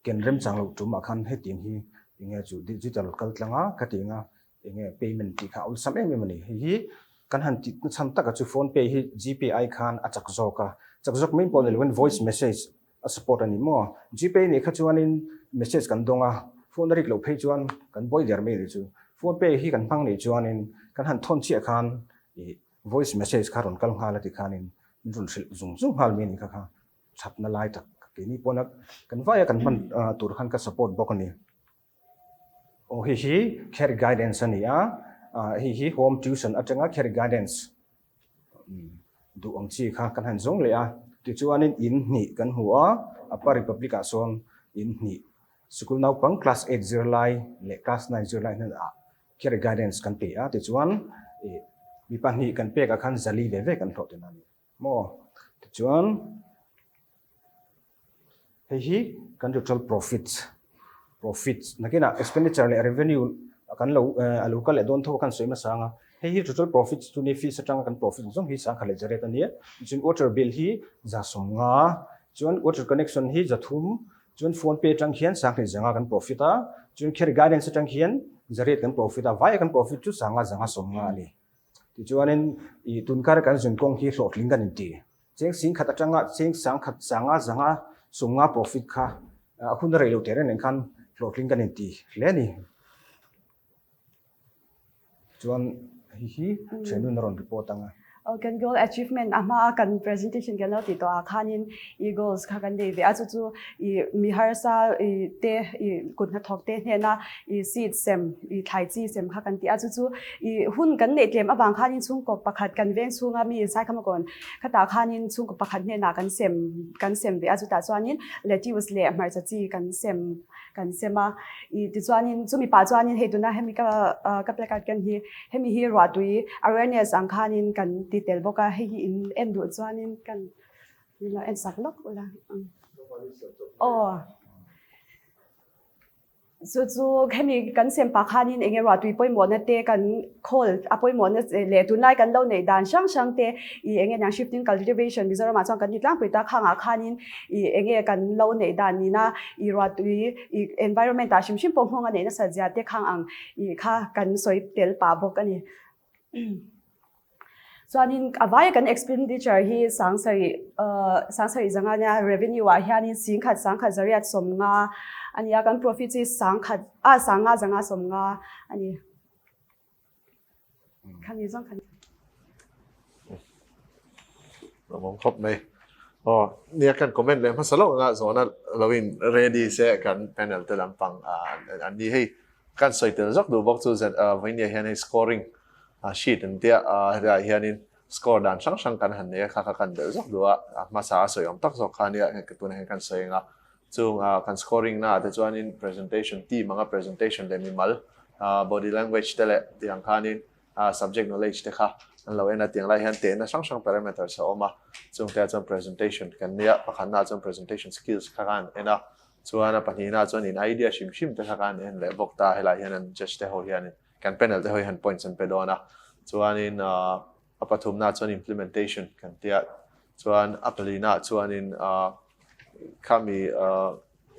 ken remchang loh tumah khan hetiang hi enge chu digital kal tlang a khatiang a enge payment tih kha a awlsam em em a ni. Hei hi kan han tih na chhan takah chu phone pay hi gpay ai khan a chak zawk a, chak zawk mai pawh ni loin voice message a support a ni maw? Gpay nih kha chuanin message kan dawng a, phone a rik loh phei chuan kan buai der mai a nih chu. Phone pay hi kan hmang nih chuanin kan han thawn chiah khan ih voice message kha rawn kal nghal a ti khanin min rawn hrilh zung zung nghal mai a nih kha kha thatna lai tak keini pawna kan vaia kan hman tur khan ka support bawk a ni. Aw hei hi Career Guidance a ni a, hei hi Home Tuition atanga Career Guidance duh ang chi kha kan han zawng leh a. Tichuanin in hnih kan hmu a, Upper Republic ah sawn in hnih, sikul naupang class eight zirlai leh class nine zirlai hnenah Career Guidance kan pe a, tichuan mi pahnih kan pek ah khan zali ve ve kan hlawh tel a ni. Maw? Tichuan, hei hi kan total profits, profits, nakinah expenditure leh revenue kan lo a lo kal leh dawn tho a kan sawi hmasa ang a, hei hi total profits chu ni fees atanga kan profit zawng hi 1800 a nia, tichuan water bill hi 150, chuan water connection hi 300, chuan phone pay atang hian 2500 kan profit a, chuan career guidance atang hian 800 kan profit a, vaia kan profit chu 550 a ni. Tichuanin i tunkar kan zun kawng hi hlawhtling kan inti. Cheng sing khat atanga cheng 10,000 500 50 profit kha a hun a rei lo teh reng reng khan hlawhtling kan inti hle a ni. Chuan hei hi thiannu a rawn report ang a. Kan goal achievement a hmaa kan presentation kan lo tih tawh ah khanin i goals kha kan nei ve a, chu chu i mi harsa i te i kut hnathawk te hnena i seed sem i thlai chi sem kha kan ti a, chu chu i hun kan neih tlem avang khanin chhungkaw pakhat kan veng chhunga mi Saikhama kawn khatah khanin chhungkaw pakhat hnenah kan sem kan sem ve a, chutah chuanin lettuce leh hmarcha chi kan sem kan sem a, i tichuanin chumi pah chuanin hei tuna hemi ka ka placard ken hi Hemi hi ruahtui awareness ang khanin kan ti tel bawk a, hei hi in en duh chuanin kan min lo en sak lawk ula. Aw. Chu chu hemi kan sem pah khanin enge ruahtui pawimawhna te kan khawl a pawimawhna leh tunlai kan lo neih dan hrang hrang te i enge niang shifting cultivation Mizoramah chuan kan ti tlangpui ta khangah khanin i enge kan lo neih dan nina i ruahtui i environment ah hrim hrim pawh nghawng a neih nasat zia te khang ang I kha kan sawi tel pah bawk a ni. Chuanin a vaia kan expenditure hi 7000 7000 zanga nia revenue ah hianin 10,000 10,000 850 a ni a, kan profit hi 10,000 a 500 zanga 50 a ni. Khani zawng khan. Lawmawm khawp mai. Aw, nia kan comment leh hmasa lawk anga zawhna lo in ready se kan panel te lampang an ni hei kan sawi tel zawk duh bawk chu vawinia hian hei scoring sheet an tia hetah hianin score dan hrang hrang kan han nei a kha kha kan belh zawk duh a hmasa a sawi awm tak zawk kha nia tunah hian kan sawi anga chung kan scoring na ah te chuanin presentation team anga presentation leh mimal body language te leh tiang khanin subject knowledge te kha an lo en a, tiang lai hian tehna hrang hrang parameters a awm a, chungte ah chuan presentation kan nia, pakhatna ah chuan presentation skills kha khan en a. Chuan a pahnihna chuan in idea hrim hrim te kha kan en leh bawk ta, helai hian an judge te ho hianin kan panel te ho hi han points an pe dawn a. Chuanin a pathumna chuan implementation kan tia, chuan a palina chuanin khami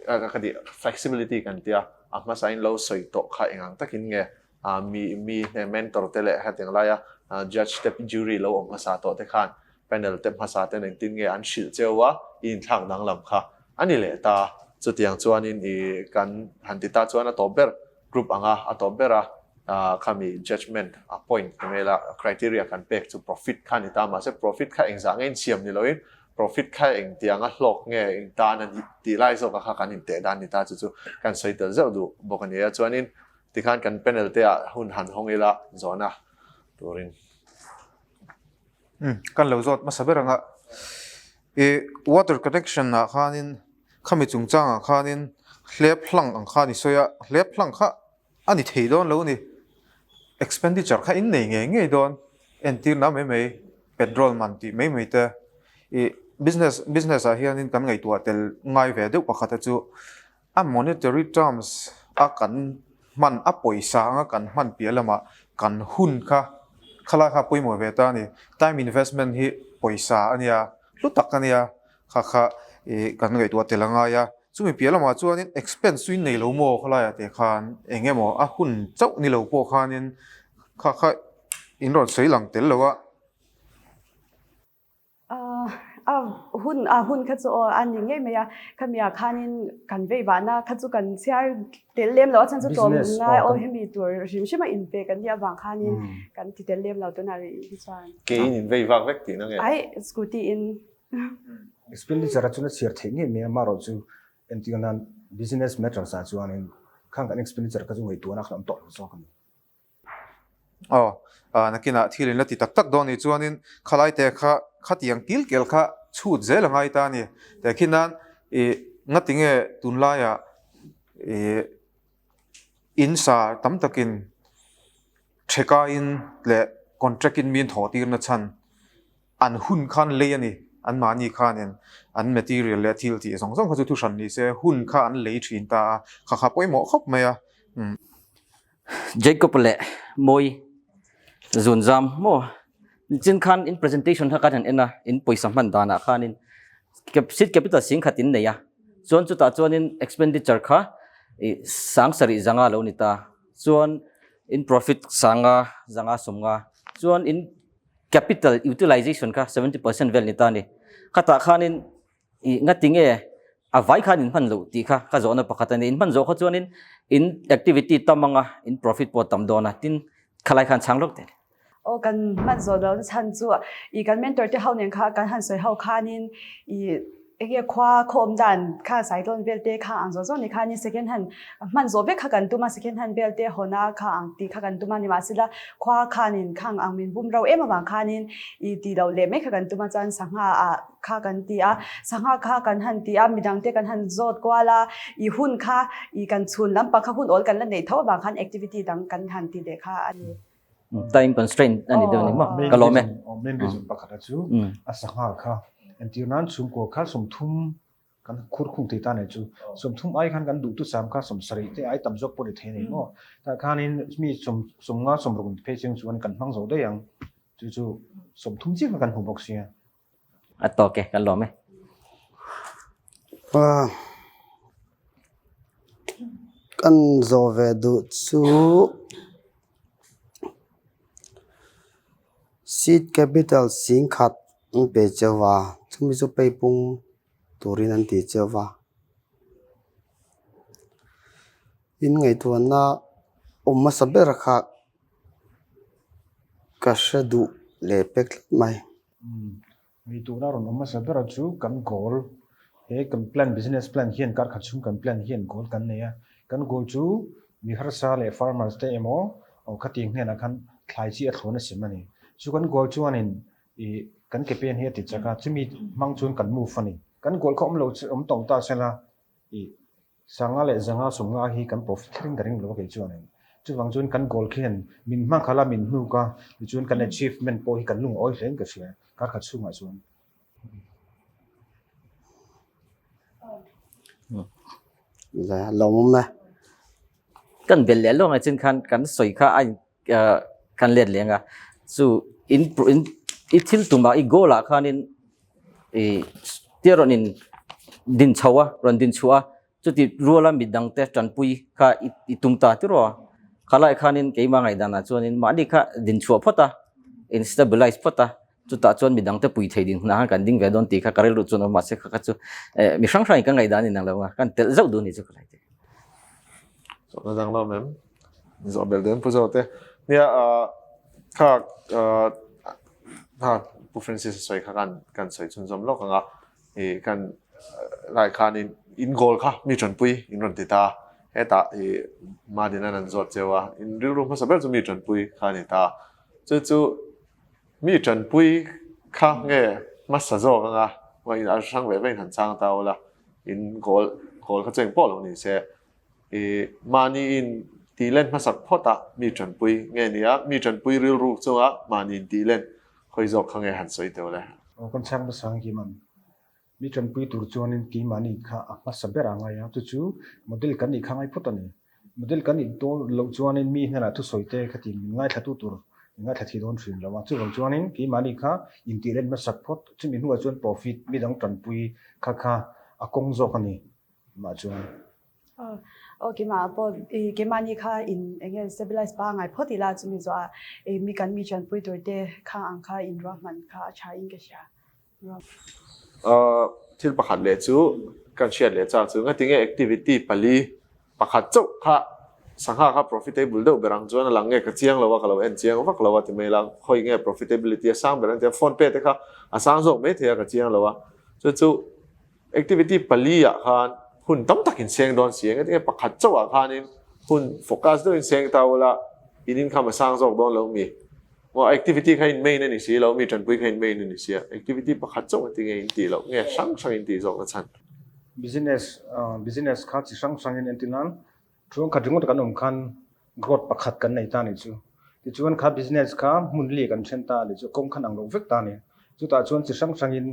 ka tih flexibility kan tia, a hmasa in lo sawi tawh kha engang takin nge mi mi mentor te leh hetiang laia judge te jury lo awm hmasa tawh te khan panel te hmasa ten engtin nge an hrilh cheu a, i inthlak danglam kha a ni leh ta. Chutiang chuanin i kan han ti ta chuan a tawp ber group anga a tawp ber a khami judgement a point ti mai la criteria kan pek chu profit kha ni ta mahse profit kha engzah nge insiam ni loin profit kha engtianga hlawk nge eng tan a ni tih lai zawk a kha kan inteh dan ni ta chu chu kan sawi tel zeuh duh bawk a ni a chuanin tikhan kan panel te ah hun han hawng ila zawhna turin. Kan lo zawt hmasa ber ang a. I water connection ah khanin khami chungchangah khanin hlep hlang ang kha a ni sawi a, hlep hlang kha a ni thei dawn lo a ni. Expenditure kha in nei ngei ngei dawn, entirna mai mai, petrol man tih mai mai te. I business business ah hianin kan ngaihtuah tel ngai ve deuh pakhat a chu a monetary terms a kan hman a pawisa anga kan hman piah lamah kan hun kha khalai kha pawimawh ve ta a ni. Time investment hi pawisa a nia, hlu tak a nia, kha kha ih kan ngaihtuah tel a ngai a. Chumi piah lamah chuanin expense chu in nei lo maw khalaiah teh khan eng emaw a hun chauh ni lo pawh khanin kha kha in rawn sawi lang tel lo a. A hun a hun kha chu aw a ni ngei mai a, khami ah khanin kan vei vahna kha chu kan chhiar tel lem lo a chhan chu tlawm ngai aw hemi tur hrim hrim a inpe kan nih avang khanin kan ti tel lem lo tunah rih hi chuan. Ke in in vei vak vek tihna nge? Ai scooty in. Expenditure a chuan a chhiar theih ngei mai a, amaherawh chu entir nan business matters ah chuanin khang kan expenditure kha chu ngaihtuahna kha a awm tawh lo zawk a ni. Aw, nakinah thil in la ti tak tak dawn nih chuanin khalai te kha khatiang kil kel kha chhut zel a ngai ta a ni. Tehkhin nan i ngatinge tunlaiah i in sa tam takin thekaiin leh contract in min thawh tirna chhan an hun khan lei a ni. Anmahni khanin an material leh thil tih zawng zawng kha chu thu hran ni se hun kha an lei thin ta a, kha kha pawimawh khawp mai a. Jacob leh Mawi zunzam maw nichin khan in presentation kha kan han en a, in pawisa hman danah khanin seed capital sing khat in nei a, chuan chutah chuanin expenditure kha ih sang sarih zanga lo ni ta, chuan in profit sanga zanga sawmnga, chuan in capital utilization kha 70% vel ni ta a ni. Khatah khanin ih ngati nge a vai khan in hman loh tih kha ka zawhna pakhat a ni. In hman zawh kha chuanin in activity tam anga in profit pawh tam dawn a, tin khalai khan chhang lawk teh. Aw kan hman zawh lohna chhan chu ih kan mentor te ho nen kha kan han sawi ho khanin ih Enge khua khaw awm dan kha cyclone vel te kha ang zawh zawh ni khanin second hand hman zawh vek kha kan tum a, second hand vel te hawn a kha ang tih kha kan tum a, nimahsela khua khanin khang ang min bum rau em avang khanin i tih loh leh mai kha kan tum a, chuan sangha ah kha kan ti a, sangha kha kan han ti a, midang te kan han zawt kual a, i hun kha i kan chhun lampang kha hun awl kan la neih tho avang khan activity dang kan han ti leh kha a ni. Time constraint a ni deuh ni maw? Ka lawm e. Main reason pakhat a chu a sangha kha entir nan chhungkua kha 30 kan khur khung thei ta nei chu 30 ai khan kan duh tu sam kha 70 te ai tam zawk pawh ni thei nei maw? Tah khanin mi 50 60 phei cheng chuan kan hmang zo daih ang chu chu 30 chiah kha kan hmu bawk sia. A tawk e, kan lawm e. Kan zawh ve duh chu seed capital 10,000 an pe cheu a, chumi chu peipung turin an ti cheu a. In ngaihtuahna awm hmasa ber kha ka hre duh leh pek tlat mai. Ngaihtuahna rawn awm hmasa ber chu kan goal, he kan plan business plan hian kar khat chhung kan plan hian goal kan nei a, kan goal chu mi harsa leh farmers te emaw aw khatiang hnenah khan thlai chi a thlawn a sem a ni. Chu kan goal chuanin ih kan ke pen hi a ti chak a, chumi hmang chuan kan move a ni. Kan goal kha awm lo awm tawh ta sela ih Sanga leh zanga 50 hi kan profit thlir in ka ring lo a kei chuan. Chuvang chuan kan goal khian min hma khala min hnuk a, tichuan kan achievement pawh hi kan lungawi hle in ka hria kar khat chhungah chuan. Le lawmawm e. Kan bel leh lawng achin khan kan sawi kha a kan let leng a chu in in i thil tumah i goal ah khanin i tia rawn in din chho a rawn din chhuah a chuti ruala midang te tanpui kha i tum ta tiraw khalai khanin keimah ngaihdanah chuanin mahni kha din chhuah phawt a in stabilize phawt a Chutah chuan midangte pui thei ding hunah khan kan ding ve dawn tih kha ka rilru chuan awm mahse kha kha chu mi hrang hrangin ka ngaihdan in ang lo a, kan telh zauh duh ni chu ka lai te. Zawhna dang lo mem zawh belh dawn pu zawh te. Nia kha kha Pu Francis a sawi kha kan kan sawi chhunzawm lawk ang a, i kan lai khan in in goal kha mi tanpui in rawn ti ta hetah i Madin-a'n an zawt cheu a, in rilru hmasa ber chu mi tanpui kha a ni ta. Chu chu Mi tanpui kha nge hmasa zawk anga in a hrang ve ve in han chang ta ula, in goal goal kha chu engpawh lo ni se i mahni in tih len hmasak phawt a mi tanpui nge nia mi tanpui rilru chunga mahni in tih len hawi zawk kha nge han sawi teuh le. Aw kan chang hmasa ang Kiman, mi tanpui tur chuanin keimahni kha a hmasa ber a ngai a, chu chu model kan nih kha ngai phawt a ni. Model kan nih dawn loh chuanin mi hnenah thusawi te khatin min ngaithlatu tur min ngaithla thei dawn thin lo a, chuvang chuanin keimahni kha intih len hmasak phawt, chumi hnuah chuan profit midang tanpui kha kha a kawng zawk a ni mah chuan. Aw keimah pawh i keimahni kha in eng nge stabilize pangai phawt ila chumi zawhah i mi kan mi tanpui tur te kha ang kha in ruahman kha a tha in ka hria. Thil pakhat leh chu kan hriat leh chak chu ngatinge activity pali pakhat chauh kha sangha kha profitable deuh ber ang chuan a lang nge ka chiang lo a ka lo en chiang vak lo a ti mai la khawi nge profitability a sang ber ang tia phone pe te kha a sang zawk mai thei a ka chiang lo a chu chu activity pali ah khan hun tam tak in seng dawn si a ngatinge pakhat chauh ah khanin hun focus deuh in seng ta ula in income a sang zawk dawn lo mi. Maw activity kha in main a ni si lo, mi tanpui kha in main a ni si a, activity pakhat chauh a ti nge in tih loh nge hrang hrang in tih zawk na chhan? Business business kha chi hrang hrang in entir nan thu khat ringawt kan awm khan growth pakhat kan nei ta ni chu. Tichuan kha business kha hmun li kan then ta ni chu kawng khan ang lo vek ta ni. Chutah chuan chi hrang hrang in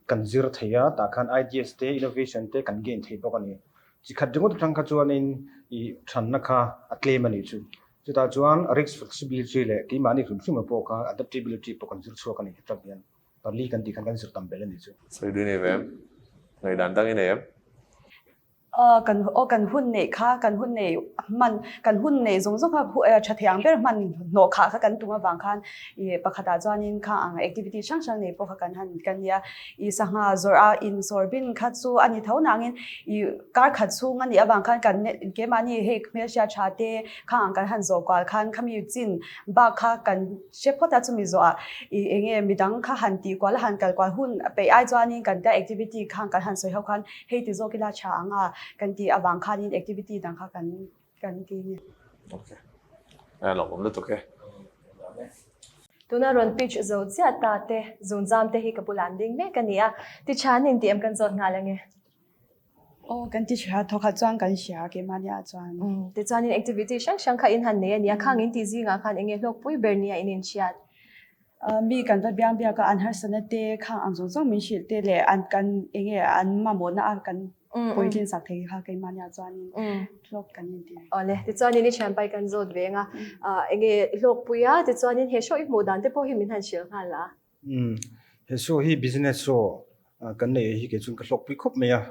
kan zir thei a, tah khan ideas te innovation te kan gain thei bawk a ni. Chi khat ringawt atang kha chuanin i thanna kha a tlem a ni chu. Chutah chuan risk flexibility leh keimahni hrim hrim pawh kha adaptability pawh kan zir chhuak a ni hetang hian pali kan tih khan kan zir tam belh a ni chu. Sawi dun i ve em? Ngaihdan dang i nei em? Kan aw kan hun neih kha kan hun nei hman kan hun nei zawng zawng kha tha thei ang ber hman hnawh khah kha kan tum avang khan i pakhatah chuanin kha ang activity hrang hrang nei pawh kha kan han kan nia i sangha zawrh a insawr bin kha chu a ni tho nangin i kar khat chhung a nih avang khan kan keimahni hei hmelhriat tha te kha ang kan han zawh kual khan khami chin bak kha kan hre phawt a chumi zawhah i eng nge midang kha han tih kual a han kal kual hun peih ai chuanin kan ta activity kha kan han sawi ho khan hei ti zawk ila tha ang a kan tih avang khanin activity dang kha kan kan ti ni. Okay. A lawmawm lutuk e. Tuna rawn pitch zo chiah ta te zunzam te hi ka bulah an ding mek a ni a, ti tha an intih em kan zawt nghal ange. Aw kan ti hria thawkhat chuan kan hria keimahni ah chuan. Tichuanin activity hrang hrang kha in han nei a nia, khang in tih zingah khan enge hlawkpui ber nia in inhriat? Mi kan va biang biak a, an harsatna te khang ang zawng zawng min hrilh te leh an kan enge an mamawhna a kan puitlin sak thei kha keimahni ah chuanin hlawk kan inti. Awle, tichuanin i thianpai kan zawt ve ang a, enge hlawkpui a, tichuanin he show i hmuh dan te pawh hi min han hrilh nghal a. He show hi business show kan nei hi kei chuan ka hlawkpui khawp mai a,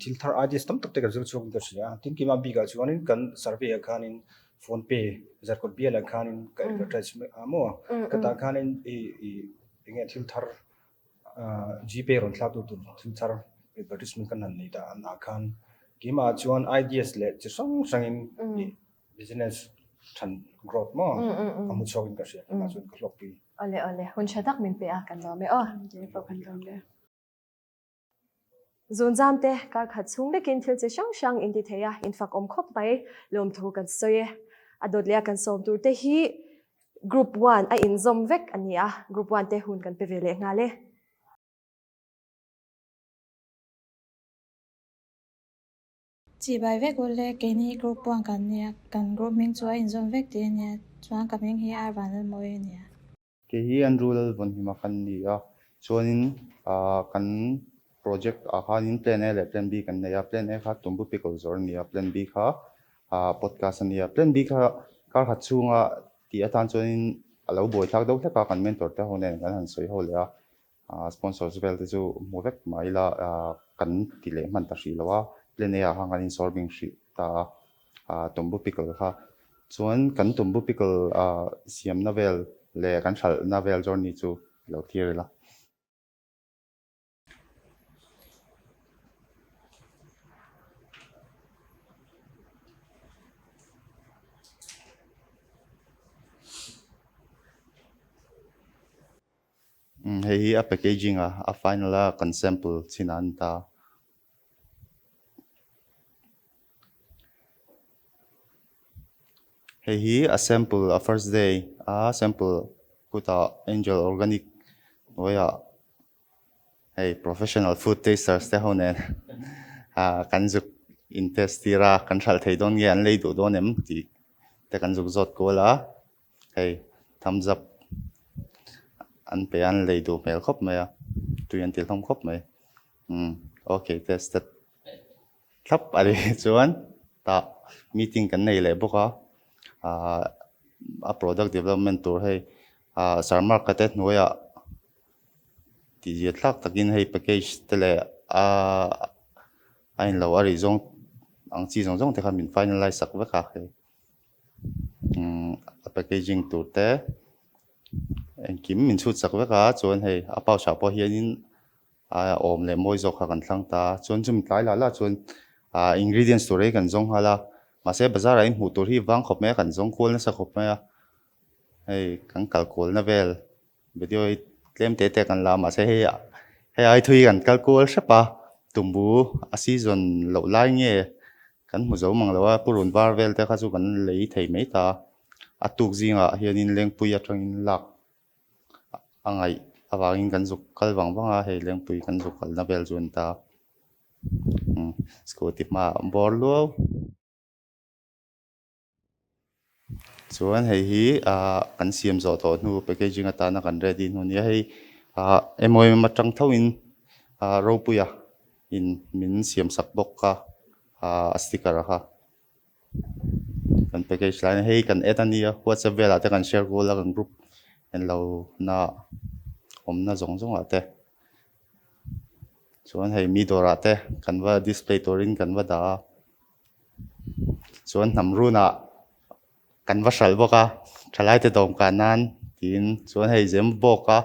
thil thar ideas tam tak te ka zir chhuak in ka hria a, tin keimah bikah chuanin kan survey ah khanin phone pay zarkawt bial ah khanin ka advertise a maw ka tah khanin i enge thil thar gpay rawn thlak tu tur thil thar advertisement kan han nei ta ah khan keimah ah chuan ideas leh chi hrang hrangin Business than growth maw a hmu chhuak in ka hria tunah chuan ka hlawkpui. Awle awle hun tha tak min pe a kan lawm e aw. Kei pawh kan lawm e. Zunzam te kar khat chhung lekin thil chi hrang hrang in ti thei a, in fak awm khawp mai lawmthu kan sawi e. A dawt leh a kan sawm tur te hi Group one a inzawm vek a ni a, Group one te hun kan pe ve leh nghal e. Chibai vek u le, keini group puan kan nia, kan group hming chu a inzawm vek tih a nia, chuan ka hming hi Arvan Lalmawi a nia. Kei hi Andrew Lalvawnhima kan ni a, chuanin kan. Project ah khanin Plan A leh Plan B kan nei a, Plan A kha tumbu pickle zawr a ni a, Plan B kha podcast a ni a. Plan B kha kar khat chhunga tih atan chuanin a lo buaithlak deuh hlek a, kan mentor te ho nen kan han sawi ho leh a, sponsors vel te chu hmu vek mah ila kan ti leh hman ta hrih lo a, Plan A ah khan kan insawr bing hrih ta a, tumbu pickle kha. Chuan kan tumbu pickle siamna vel leh kan hralhna vel journey chu i lo thlir ila. Hei hi a packaging a, a final a kan sample chhin a ni ta. Hei hi a sample a first day a sample kutah Angel Organic hnuaiah hei professional food tasters te ho nen ah kan zuk in test tir a kan hralh thei dawn nge an lei duh dawn em tih te kan zuk zawt kual a hei thumbs up an pe a an lei duh hmel khawp mai a tui an ti hlawm khawp mai umm okay tested. Thlap a ni chuan tah meeting kan nei leh bawk a, ahh a product development tur hei ahh sir mark te hnuaiah tih zia thlak takin hei package te leh ahh a inlo a rih zawng ang chi zawng zawng te kha min finalize sak vek a hei umm a packaging tur te engkim min chhut sak vek a chuan hei a pouch ah pawh hianin A awm leh mawi zawk kha kan thlang ta a, chuan chumi tlai lah lah chuan ah ingredients tur hi kan zawng nghal a, mahse bazar ah inhmuh tur hi vang khawp mai a, kan zawng kual nasa khawp mai a, hei kan kal kualna vel video hi tlem te te kan la a, mahse hei hei ai thui kan kal kual hrep a, tumbu a season loh lai nge kan hmu zo mang lo a, purun var vel te kha chu kan lei thei mai ta a, a tuk zingah hianin lengpui atangin lak A ngaih avangin kan zuk kal vang vang a, hei lengpui kan zuk kalna vel chu a ni ta. Umm scooty hmaah an bawr luau. Chuan hei hi ah kan siam zawh tawh hnu packaging atana kan ready hnu nia hei ah MOM atang thoin ah Ropuia in min siam sak bawk kha ah a sticker kha. Kan package lai hei kan add a nia whatsapp velah te kan share kual a kan group en lo na awmna zawng zawng ah te chuan hei mi dawrah te kan va display turin kan va dah a chuan hnam runah kan va hralh bawk a thalai te dawm kah nan tiin chuan hei zem bawk a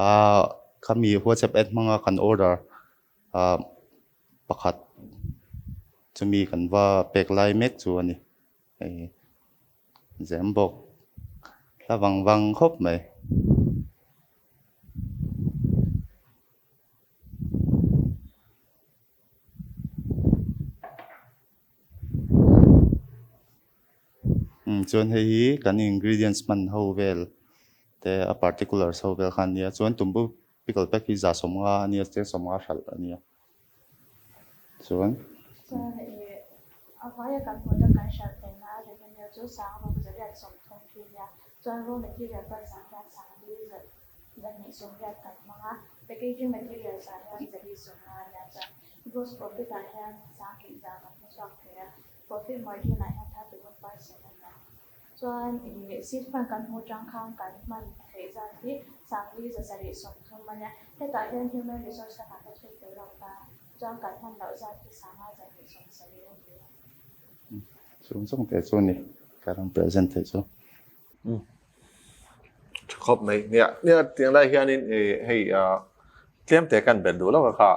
ahh khami whatsapp add hmanga kan order ahh. Pakhat chumi kan va pek lai mek chu a ni. Hei zem bawk hla vang vang khawp mai. Umm chuan hei hi kan ingredients hman ho vel te a particulars ho vel kha a nia chuan tumbu Pickle pack hi 150 a nia, cheng 50 hralh a nia. Chuan. Chuan i a vaia kan product kan hralh theihna a revenue chu sang ruk zariat 30 khi nia. Chuan raw material price ah hian sang li 280 kan hmang a, packaging materials ah hian 450 a nia. Chuan gross profit ah hian sang hnih za kan hmu chhuak thei a, profit margin ah hian 31% a nia. Chuan i seed fund kan hmuh chang khan kan hman theih zat hi 40 730 a nia. Hetah hian human resource kha kan la chhui tel lo ta. Chuan kan hman loh zat hi 5 270 a ni a. Chung chung te chu ni ka rawn present theih chu. Tha khawp mai. Nia, nia tiang lai hianin hei tlem te kan bet duh lawk a kha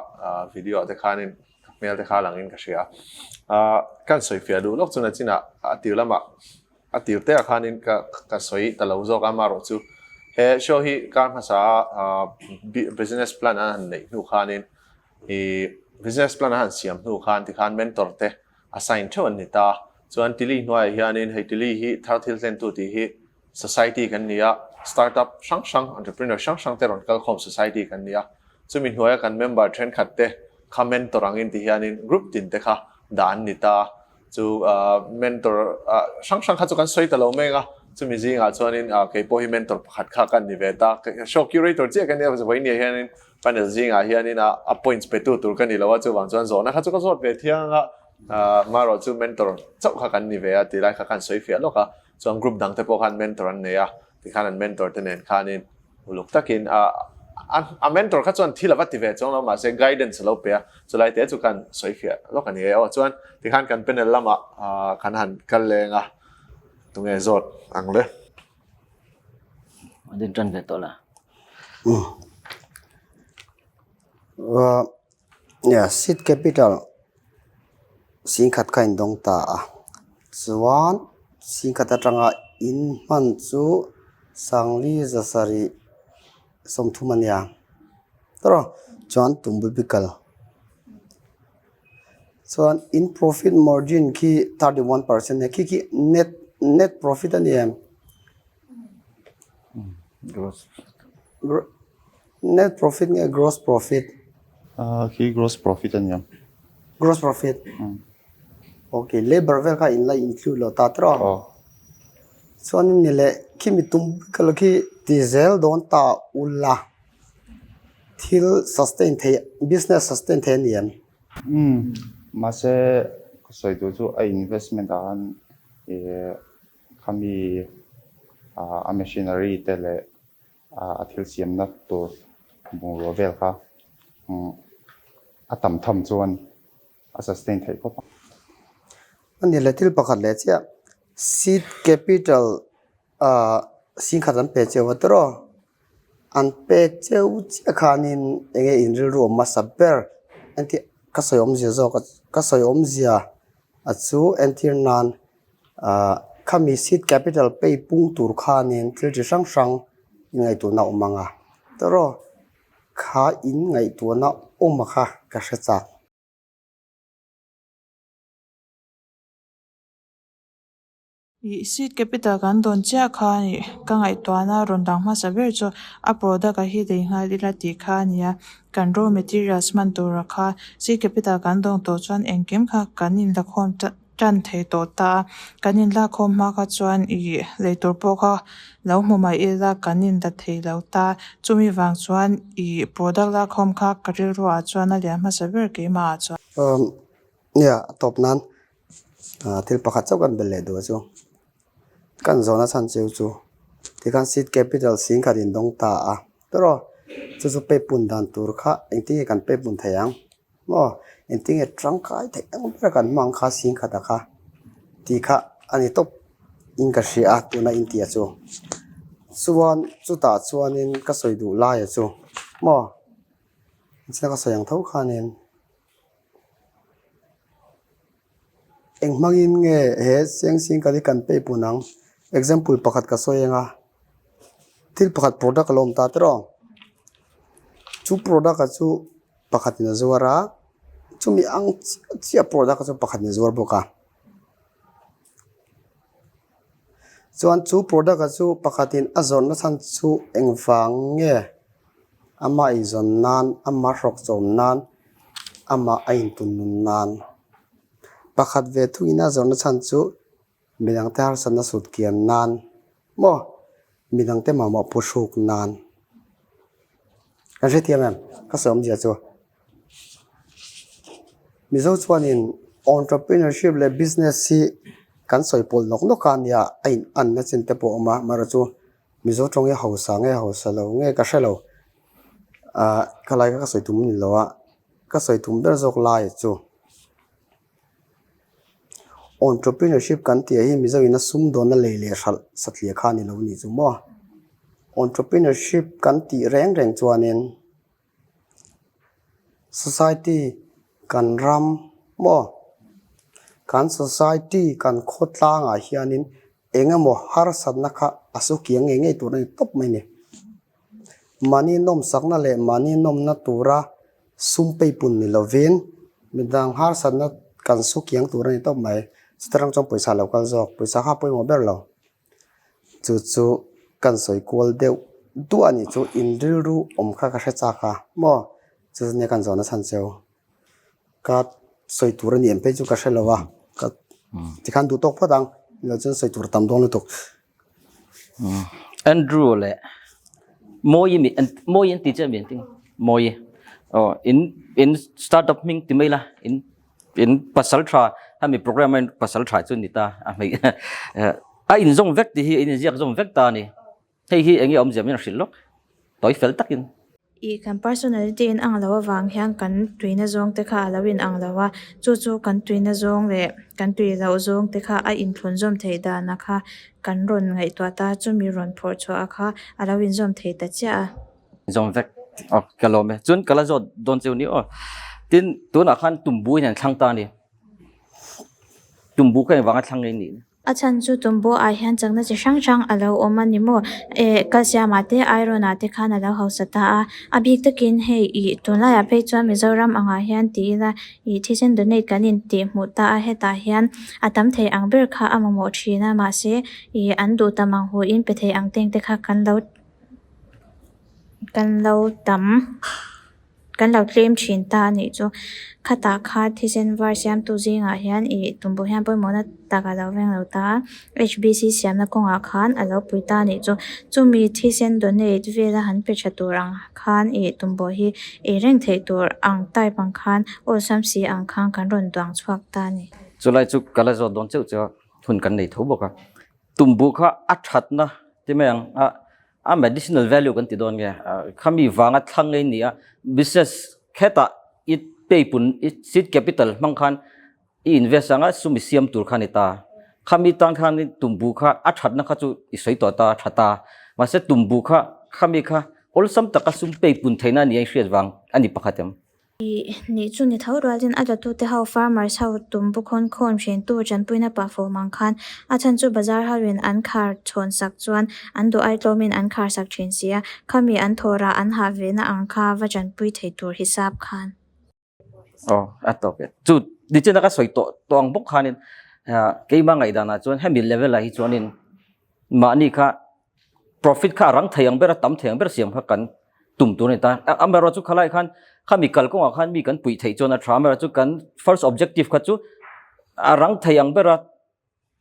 video ah te khanin ka hmel te kha langin ka hria. Kan sawi fiah duh lawk chuan a chinah a tir lamah a tir te ah khanin ka ka sawi ta lo zawk a amaherawh chu he show hi kar hmasa a business plan an han neih hnu khanin ih business plan an han siam hnu khan tikhan mentor te assign theuh an ni ta. Chuan Tili hnuaiah hianin hei Tili hi thar thil hlentu tih hi society kan ni a, startup hrang hrang, entrepreneur hrang hrang te rawn kalkhawm society kan ni a. Chumi hnuaia kan member thenkhat te kha mentor angin ti hianin group tin te kha dah an ni ta. Chu mentor hrang hrang kha chu kan sawi ta lo meng a, chumi zingah chuanin kei pawh hi mentor pakhat kha kan ni ve ta. Show curator chiah kan nia, vawiin ah hianin. Panel zingah hianin a a points petu tur ka ni lo a, chuvang chuan zawhna kha chu ka zawt ve thiang a, marawh chu mentor chauh kha kan ni ve a tih lai kha khan sawi fiah lawk a, chuan group dang te pawh khan mentor an nei a, tikhan an mentor te nen khanin uluk takin a a mentor kha chuan thil a va ti ve chuang lo mahse guidance a lo pe a, chulai te chu khan sawi fiah lawk a ni e aw, chuan tikhan kan panel lamah kan han kal leng a, tunge zawt ang le. An din tan ve tawh la. Yeah, seed capital singkhat kha in dawng ta a. Chuan singkhat atanga in hman chu sangli zasarih sawmthum a nia. Tawrh chuan tumbubical. Chuan in profit margin khi 31% a nia. Khi khi net net profit a ni em? Gross. Net profit nge gross profit? Khi gross profit a nia. Gross profit? Okay, labour vel kha in la include lo ta tawh a? Aw. Chuan ni leh khimi tum bik lo khi ti zel dawn ta ula. Thil sustain thei, business sustain thei a ni em? Umm, mahse ka sawi tur chu a investment ah khan ih khami a machinery te leh a thil siamna tur bungrua vel kha a tam tham chuan a sustain theih khawp ang. A ni le thil pakhat leh chiah seed capital ah singkhat an pe cheu a tawrh aw. An pek cheu chiah khanin eng nge in rilru awm hmasa ber entir ka sawi awmzia zawk a ka sawi awmzia a chu entir nan ah khami seed capital pay pung tur khanin thil chi hrang hrang in ngaihtuahna a awm ang a tawrh aw kha in ngaihtuahna awm a kha ka hre chak. Ih seed capital kan dawn chiah kha a nih ka ngaihtuahna rawn dang hmasa ber chu a product a hi lei nghal ila tih kha a ni a kan raw materials hman tura kha seed capital kan dawng tawh chuan engkim kha kan inlakhawm tan thei tawh ta a kan inlakhawm hma kha chuan ih lei tur pawh kha lo hmu mai ila kan inla thei lo ta chumi vang chuan ih product lakhawm kha ka rilru ah chuan a lian hmasa ber keimah ah chuan. Nia a tawp nan Thil pakhat chauh kan bel leh duh a chu. Kan zawhna chhan cheu chu tikhan seed capital singkhat in dawng ta a. Tawrh chu chu pay pun dan tur kha engtin nge kan pay pun thei ang maw? Engtin nge tangkai theih ang ber kan hmang kha singkhat a kha tih kha a ni tawp in ka hria a tuna in tih a chu. Chuan chutah chuanin ka sawi duh lai a chu maw? China ka sawi ang tho khanin. Eng hmangin nge he Siangsing kal hi kan pay pun ang? Example pakhat ka sawi ang a, thil pakhat product a lo awm ta tawrh ang. Chu product a chu pakhatin a zuar a, chumi ang chiah chiah product a chu pakhatin a zuar bawk a. Chuan chu product a chu pakhatin a zawrhna chhan chu engvang nge amah inzawn nan, ama hrawk chawm nan, amah a intun nun nan. Pakhat ve thungin a zawrhna chhan chu midangte harsatna sut kian nan maw midangte mamawh pu hruk nan. Kan hrethiam em? Ka sawi awmzia chu. Mizo chuanin entrepreneurship leh business hi kan sawi pawlh nawk nawk a nia a in anna chin te pawh a awm a amaherawhchu chu Mizo tawng hi hausa nge hausa lo nge ka hre lo ah khalai kha ka sawi tum ni lo a ka sawi tum ber zawk lai chu entrepreneurship kan tih ah hian Mizo in a sumdawnna lei leh hralh satliah kha a ni lo a nih chu maw entrepreneurship kan tih reng reng chuanin. Society kan ram maw kan society kan khawtlangah hianin eng emaw harsatna kha a su kiang ngei ngei tur a ni tawp mai a ni. Mahni nawmsakna leh mahni nawmna tura sum peipun ni lovin midang harsatna kan su kiang tur a ni tawp mai. Chuta rang chuan pawisa lo kal zawk, pawisa kha a pawimawh ber lo. Chu chu kan sawi kual deuh duah a nih chu in rilru awm kha ka hre chak a maw chu chu nia kan zawhna chhan cheu ka sawi tur a ni em phei chu ka hre lo a ka tikhan duh tawk phawt ang ilo chuan sawi tur a tam dawn lutuk. Andrew leh Mawi mi Mawi an ti che mi an ti. Mawi. Aw in in startup hming ti mai la in in pasal tha hemi program a in pasal tha chu ni ta a hmei a in zawng vek tih hi in inziak zawm vek ta a ni. Hei hi enge awmzia min hrilh lawk tawi fel takin. Ih kan personality in ang lo avang hian kan tuina zawng te kha a lo in ang lo a, chu chu kan tuina zawng leh kan tui loh zawng te kha a inthlunzawm theih dana kha kan rawn ngaihtuah ta, chumi rawn phawrh chhuah a kha a lo inzawm thei ta chiah a. Zawm vek aw ka lawm e, chuan ka la zawt dawn cheu ni aw. Tin tunah khan tumbu in an thlang ta a ni, tumbu kha engvanga thlang nge nih? A chhan chu tumbu ah hian chakna chi hrang hrang a lo awm a ni maw? Eh, calcium ah te, iron ah te khan a lo hausa ta a. A bik takin hei ih tunlaiah phei chuan Mizoram angah hian ti ila ih thisen donate kan in tih hmuh ta a, hetah hian a tam thei ang ber kha a mamawh thin a, mahse ih an duh tam ang huin pe thei ang teng te kha kan lo kan lo tam. Kan lo tlem thin ta a nih chu. Khatah kha thisen var siamtu zingah hian ih tumbu hian pawimawhna tak a lo veng lo ta a, HBC siamna kawngah khan a lo pui ta a nih chu. Chumi thisen donate vela han pe tha tur ang khan ih tumbu hi ei reng theih tur ang type ang khan awlsam si ang khan kan rawn duang chhuak ta a ni. Chulai chu ka la zawt dawn cheuh cheuh a, hun kan nei tho bawk a. Tumbu kha a thatna ti mai ang a. A medicinal value kan ti dawn nge? Khami vanga thlang ngei ni a, business khetah i pay pun i seed capital hmang khan i invest anga sum i siam tur kha ni ta. Khami tan khan tumbu kha a thatna kha chu i sawi tawh ta, tha ta. Mahse tumbu kha khami kha awlsam taka sum pay pun theihna a ni a i hriat vang a ni pakhat em? Ih nih chu ni tho rualin a latute ho farmers ho tumbu khawn khawn hrentu tanpuina pah fawm ang khan a chhan chu bazar ho in an khar chhawn sak chuan an duh ai tlawmin an khar sak thin si a, khami an thawrah an hah ve na ang kha va tanpui thei tur hisap khan. Aw a tawp e. Chu nichina ka sawi tawh tawh ang bawk khanin keimah ngaihdanah chuan hemi level ah hi chuanin mahni kha profit kha a rang thei ang ber a tam thei ang ber siam kha kan tum tur a ni ta. Amaherawhchu khalai khan khami kalkawngah khan mi kan puih theih chuan a tha. Amaherawhchu kan first objective kha chu a rang thei ang bera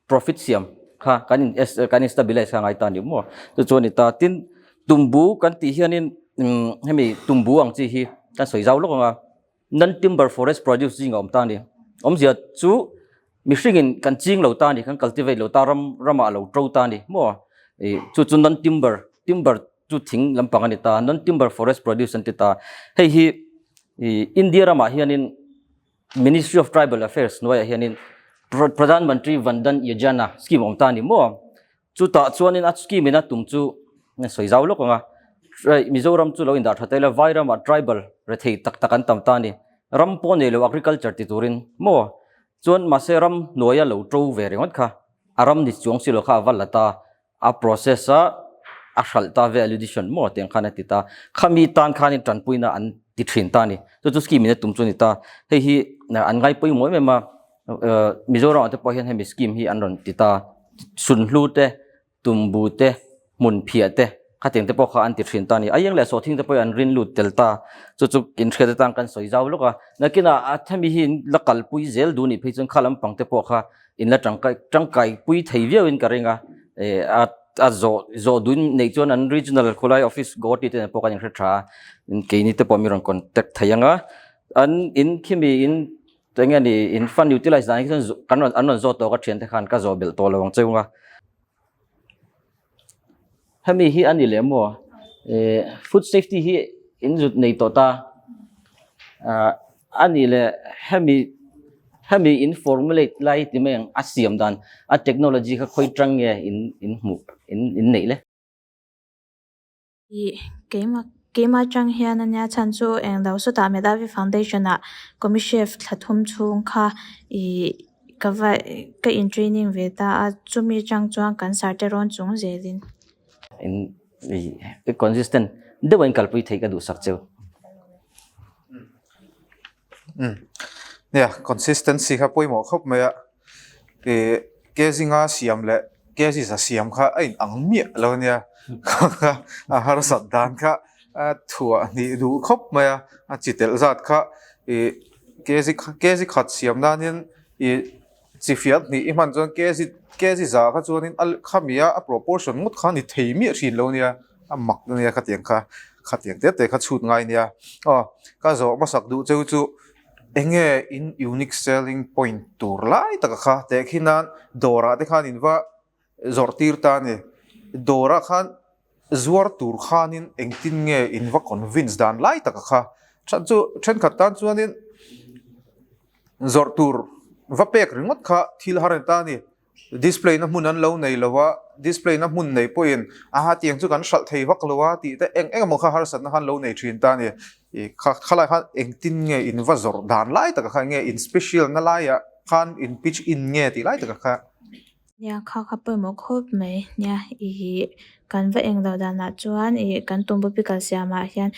profit siam kha kan in kan in stabilize kha ngai ta a ni maw. Chu chu a ni ta. Tin, tumbu kan tih hianin hemi tumbu ang chi hi kan sawi zau lawk ang a. Non-timber forest produce zing a awm ta a ni. Awmzia chu mihringin kan ching lo ta a ni, kan cultivate lo ta, ram ramah a lo to ta a ni maw? Ih chu chu non-timber, timber chu thing lampang a ni ta, non-timber forest produce an ti ta. Hei hi ih India ramah hianin Ministry of Tribal Affairs hnuaiah hianin Pradhan Mantri Van Dhan Yojana scheme a awm ta a ni maw? Chutah chuanin a scheme in a tum chu sawi zau lawk ang a, Mizoram chu lo indah tha tel a, Vairamah tribal rethei tak tak an tam ta a ni. Ram pawh nei lo agriculture ti turin maw? Chuan mahse ram hnuaia lo to ve ringawt kha a ram ni chuang si lo kha a va la ta, a process a a hralh ta ve alludition maw tiang khan a ti ta. Khami tan khanin tanpuina an ti thin ta a ni. Chu chu scheme in a tum chu a ni ta. Hei hi an ngai pawimawh em em a, Mizoramah te pawh hian hemi scheme hi an rawn ti ta. Sunhlu te, tumbu te, hmun phiah te, khatiang te pawh kha an ti thin ta a ni. A iang leh sawhthing te pawh hi an rin lut tel ta. Chu chu inhriat atang kan sawi zau lawk a. Nakinah a hemi hi in la kalpui zel duh nih phei chuan kha lampang te pawh kha in la tangkai tangkai pui thei viauin ka ring a. Eh a a zawh zawh duhin neih chuan an regional khawlai office Guwahati te nen pawh kan inhre tha a. Keini te pawh mi rawn contact thei ang a. An in khimi in Enge ni in fund utilize dan hi chuan kan rawn an rawn zawt tawh ka thiante khan ka zawh belh tawh lo ang cheu a. Hemi hi a ni leh maw? Eh food safety hi in zut nei tawh ta. Ah a ni leh hemi hemi in formulate lai ti mai ang a siam dan a technology kha khawi tang nge in in hmuh in in neih le? Ih keimah keimah atang hian ania chhan chu englo sawtah Medhavi Foundation ah Commichef thla thum chhung kha ih ka va ka in training ve ta a chumi atang chuan kan sir te rawn chung zelin. In ih consistent deuh a in kalpui theih ka duhsak cheu. Nia consistency kha pawimawh khawp mai a ih kg nga siam leh kg za siam kha a in ang miah lo ania a harsat dan kha a thuah hnih duh khawp mai a a chi telh zat kha ih kg kg khat siam nanin ih chi fiat hnih i hman chuan kg kg za kha chuanin a khami a a proportion ngawt kha a ni thei miah thin lo ania a mak ania khatiang kha. Khatiang te te kha chhut ngai nia. Aw, ka zawh hmasak duh cheu chu enge in unique selling point tur lai taka kha tehkhin nan dawrah te khan in va zawrh tir ta a ni. Dawrah khan zuar tur khanin engtin nge in va convince dan lai taka kha that chu thenkhat tan chuanin zawrh tur va pek ringawt kha thil har a ni ta a ni. Display na hmun an lo nei lo a, display na hmun nei pawhin aha tiang chu kan hralh thei vak lo a tih te eng eng emaw kha harsatna khan lo nei thin ta a ni. I kha khalai khan engtin nge in va zawrh dan lai taka kha nge in special na laiah khan in pitch in nge tih lai taka kha. Nia kha kha pawimawh khawp mai nia i kan va eng loh danah chuan ih kan tumbu pickle siamah hian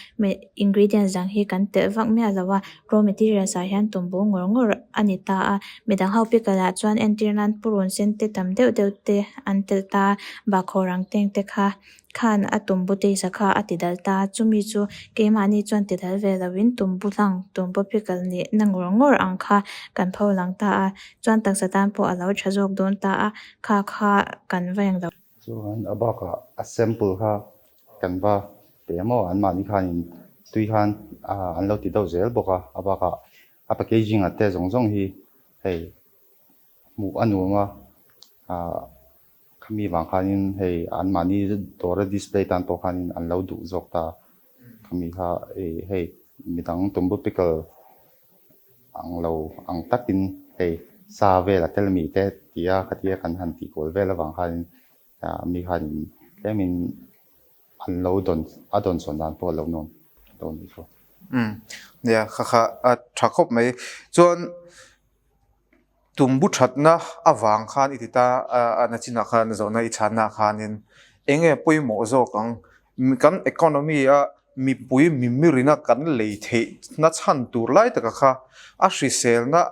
ingredients dang hi kan telh vak miah lo a raw materials ah hian tumbu ngawr ngawr a ni ta a midang ho pickle ah chuan entir nan purun sen te tam deuh deuh te an telh ta a bahkhawr ang teng te kha khan a tumbu taste kha a ti dal ta a chumi chu keimahni chuan ti dal ve lo in tumbu hlang tumbu pickle nih na ngawr ngawr ang kha kan pho lang ta a chuan taksa tan pawh a lo tha zawk dawn ta a kha kha kan va eng lo. Chuan a bakah a sample kha kan va pe emaw anmahni khanin tui khan an lo ti deuh zel bawk a, a bakah a packaging ah te zawng zawng hi hei hmuh a nuam a, khami vang khanin hei anmahni dawra display tan pawh khanin an lo duh zawk ta, khami kha hei midang tumbu pickle ang lo ang takin hei sa vel a tel mi te tia khatia kan han tih kual vel avang khanin mi khanin tlemin an lo dawn a dawn sawn dan pawh a lo nuam lo ni chu. Umm nia kha kha a tha khawp mai chuan tumbu thatna avang khan i ti ta a nachinah khan zawhna i chhanna khanin eng nge pawimawh zawk ang kan economy a mipui mimirina kan lei theih na chhan tur lai taka kha a hriselna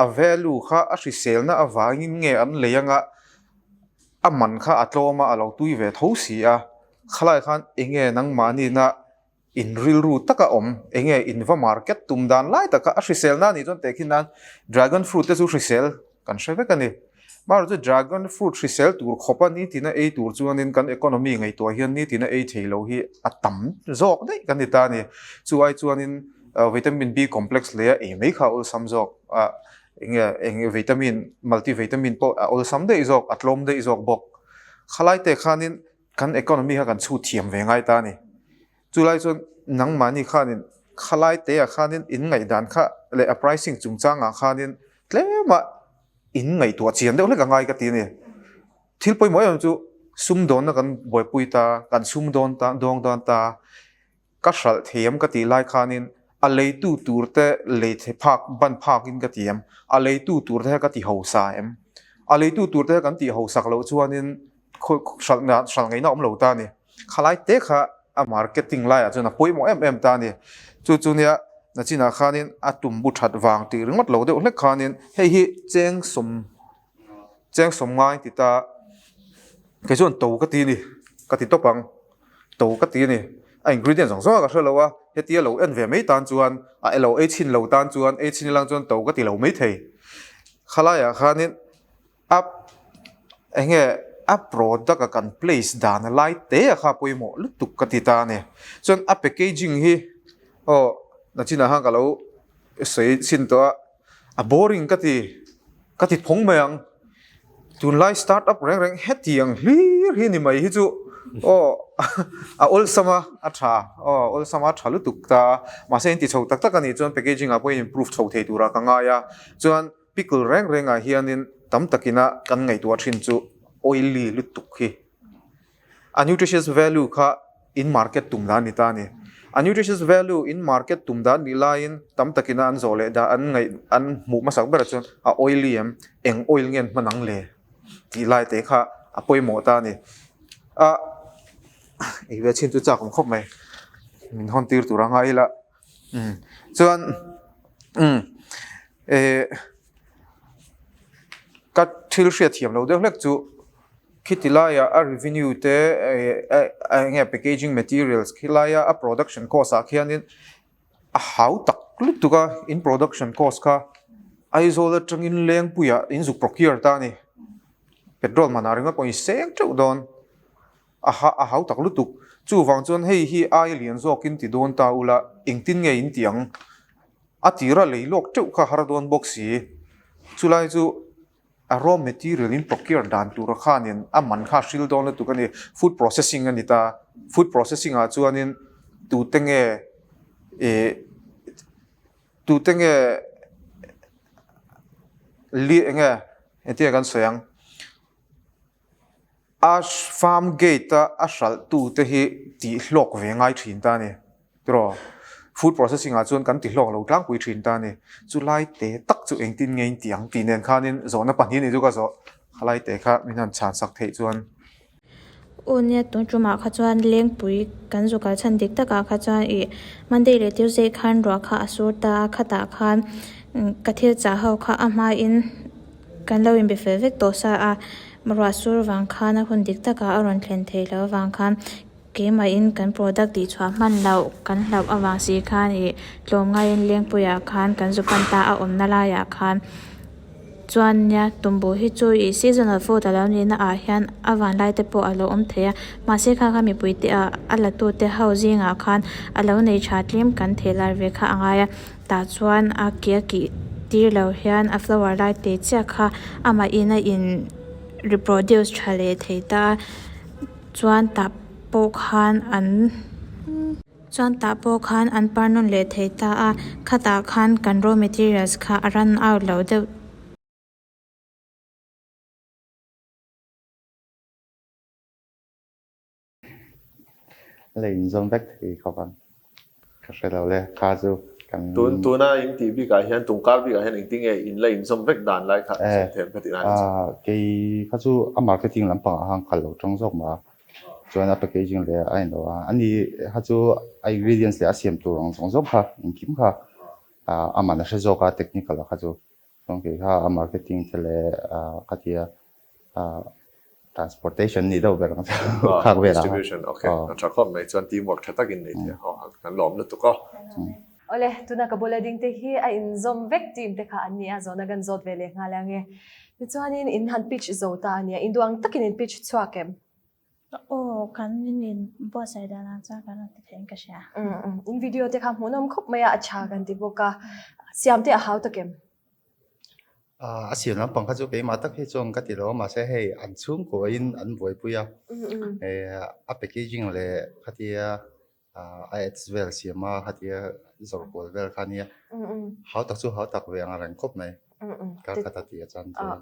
a value kha a hriselna avangin nge an lei anga a man kha a tlawm a a lo tui ve tho si a khalai khan eng nge nangmahnina in rilru taka awm enge in va market tum dan lai taka a hrisel na anih chuan tehkhin nan dragon fruit te chu hrisel kan hre vek a ni. Amaherawhchu chu dragon fruit hrisel tur khawpa nitina ei tur chuanin kan economy ngaihtuah hian nitina ei thei lo hi a tam zawk daih kan ni ta a ni. Chu ai chuanin vitamin B complex leh a ei mai kha a awlsam zawk a enge eng vitamin multivitamin pawh a awlsam daih zawk a tlawm daih zawk bawk. Khalai te khanin Kan economy kha kan chhut thiam ve ngai ta a ni. Chulai chuan nangmahni khanin khalai teah khanin in ngaihdan kha leh a pricing chungchangah khanin tlema in ngaihtuah chian deuh hlek a ngai ka ti a ni. Thil pawimawh em chu sumdawnna kan buaipui ta, kan sumdawn ta, dawng dawn ta, ka hralh thiam ka tih lai khanin a leitu turte lei the phak ban phakin ka ti em? A leitu turte kha ka ti hausa em? A leitu turte kha kan tih hausak loh chuanin hralh hralh ngaihna a awm lo ta a ni. Khalai te kha a marketing laiah chuan a pawimawh em em ta a ni. Chu chu nia nachinah khanin a tumbu that vang tih ringawt lo deuh hlek khanin hei hi cheng sawm cheng sawm ngai ti ta kei chuan to ka ti a ni ka ti tawp ang to ka ti a ni a ingredient zawng zawng a ka hre lo a hetia lo en ve mai tan chuan a elo ei chhin lo tan chuan ei chhin ilang chuan to ka ti lo mai thei khalaiah khanin a eng nge a product a kan place dan a lai te a kha pawimawh lutuk ka ti ta a ni chuan a packaging hi aw nachinah khan ka lo sawi chhin tawh a a boring ka ti ka ti phawng mai ang tunlai start up reng reng hetiang hlir hi ni mai hi chu aw a awlsam a a tha aw awlsam a tha lutuk ta mahse in ti chho tak tak a nih chuan packaging ah pawh in improve chho thei turah ka ngai a chuan pickle reng reng ah hianin tam takina kan ngaihtuah thin chu oily lutuk hi. A nutritious value kha in market tum dan ni ta a ni. A nutritious value in market tum dan nih laiin tam takin a an zawh leh dah an ngaih an hmuh hmasak berah chuan a oily em, eng oil nge an hman ang le tih lai te kha a pawimawh ta a ni. A ei ve chhin chu chak awm khawp mai, min hawn tir tur a ngai ila. Umm chuan umm eh ka thil hriat thiam lo deuh hlek chu khiti laia a revenue te eng nge packaging materials khi laia a production cost ah khianin a hau tak lutuk a in production cost kha Aizawl atangin Lengpuiah in zuk procure ta a ni petrol manah ringawt pawh in seng teuh dawn. A ha a hau tak lutuk. Chuvang chuan hei hi aia lian zawkin ti dawn ta ula, engtin nge in ti ang? A tira lei lawk teuh kha har dawn bawk si. Chulai chu a raw material in procure dan tura khanin a man kha a hril dawn lutuk a ni. Food processing a ni ta. Food processing ah chuanin tute nge ih tute nge li enge engtin nge kan sawi ang? A farm gate a a hralh tu te hi tih hlawk ve ngai thin ta a ni. Tiraw? Food processing ah chuan kan ti hlawk lo tlangpui thin ta a ni. Chu lai te tak chu engtin nge in ti ang tih nen khanin zawhna pahnih a ni chu ka zawh. Khalai te kha min han chhan sak theih chuan. Aw nia, tun tumah kha chuan Lengpui kan zu kal chhan dik takah kha chuan ih Monday leh Tuesday khan ruah kha a sur ta a, khatah khan ka thil chah ho kha a hmain kan lo inbe fel vek tawh sa a, ruah sur vang khan a hun dik takah a rawn thlen theih loh avang khan keimahin kan product tihchhuah hman loh kan hlauh avang si khan ih tlawmngaiin Lengpuiah khan kan zu pan ta a awmna laiah khan. Chuan nia tumbu hi chu ih seasonal food a lo nihna ah hian a van lai te pawh a lo awm thei a mahse kha kha mipui te ah a la tu te ho zingah khan a lo nei tha tlem kan theh lar ve kha a ngai a tah chuan a ke a kih tir lo hian a flower lai te chiah kha amah in a in reproduce tha leh thei ta a chuan tah pawh khan an. Chuan tah pawh khan an par nawn leh thei ta a, khatah khan kan raw materials kha a run out lo deuh. La inzawm vek thei khawp ang. Ka hre lo le, kha chu kan. Tun tuna in tih bikah hian tungkar bikah hian engtin nge in la inzawm vek dan lai kha sawi thiam ka tih lai a ni. Kei kha chu a marketing lampangah khan kal lo tang zawk mah a. Chuan a packaging leh a inlo a, ani kha chu a ingredients leh a siam tur ang zawng zawng kha engkim kha a man a hre zawk a technical ah kha chu. Chuan kei kha a marketing te leh khatia transportation nih deuh ber ang chu khak vel ah. Distribution okay a tha khawp mai chuan teamwork tha takin nei thei a kan lawm lutuk aw. Awle tuna ka bula ding te hi a inzawm vek team te kha an ni a zawhna kan zawt ve leh nghal ang e. Tichuanin in han pitch zo ta a nia, induang takin in pitch chhuak em? Aw, kan in buatsaih dan ang chuan kan rawn ti theiin ka hria. In video te kha hmuhnawm khawp mai a, a tha kan ti bawk a. Siam te a hau tak em? A siam lampang kha chu keimah tak hi chuan ka ti lo a, mahse hei an chhungkuain an buaipui a, a packaging leh khatia a ads vel siam a khatia zawrh kual vel kha ania hau tak chu hau tak ve ang reng khawp mai kar khat a tih a chan chuan.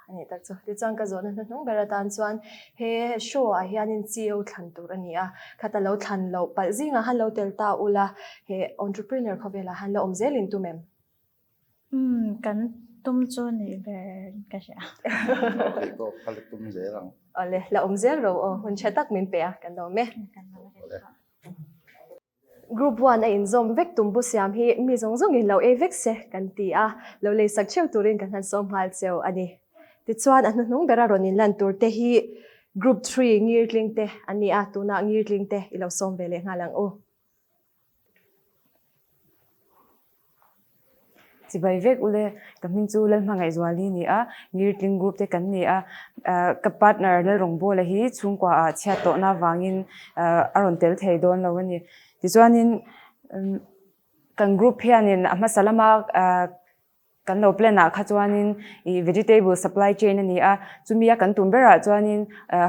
Ani tak chu tichuan ka zawhna hnuhnung ber atan chuan he show ah hianin CEO thlan tur a ni a khata lo thlan loh palh zingah han lo tel ta ula he entrepreneur khawvelah han la awm zel in tum em? Umm kan tum chu nih ber ka hria. Kei pawh ka la tum zel ang. Awle, la awm zel ro aw, hun tha tak min pe a, kan lawm e. Group 1 a inzawm vek tum bu siam hi mi zawng zawngin lo ei vek se kan ti a, lo lei sak theuh turin kan han sawm nghal cheu a ni. Tichuan a hnuhnung bera rawn inlan tur te hi Group 3 ngirtling te an ni a, tunah ngirtling te i lo sawm ve leh nghal ang u. Chibai vek ule, ka hming chu Lalhmangaihzuali a ni a, Ngirtling Group te kan ni a, ka partner Lalrawngbawla hi chhungkua ah chhiat tawhna avangin a rawn tel thei dawn lo a ni. Tichuanin kan group hianin a hmasa lama Kan lo plan ah kha chuanin ih vegetable supply chain a ni a, chumi a kan tum berah chuanin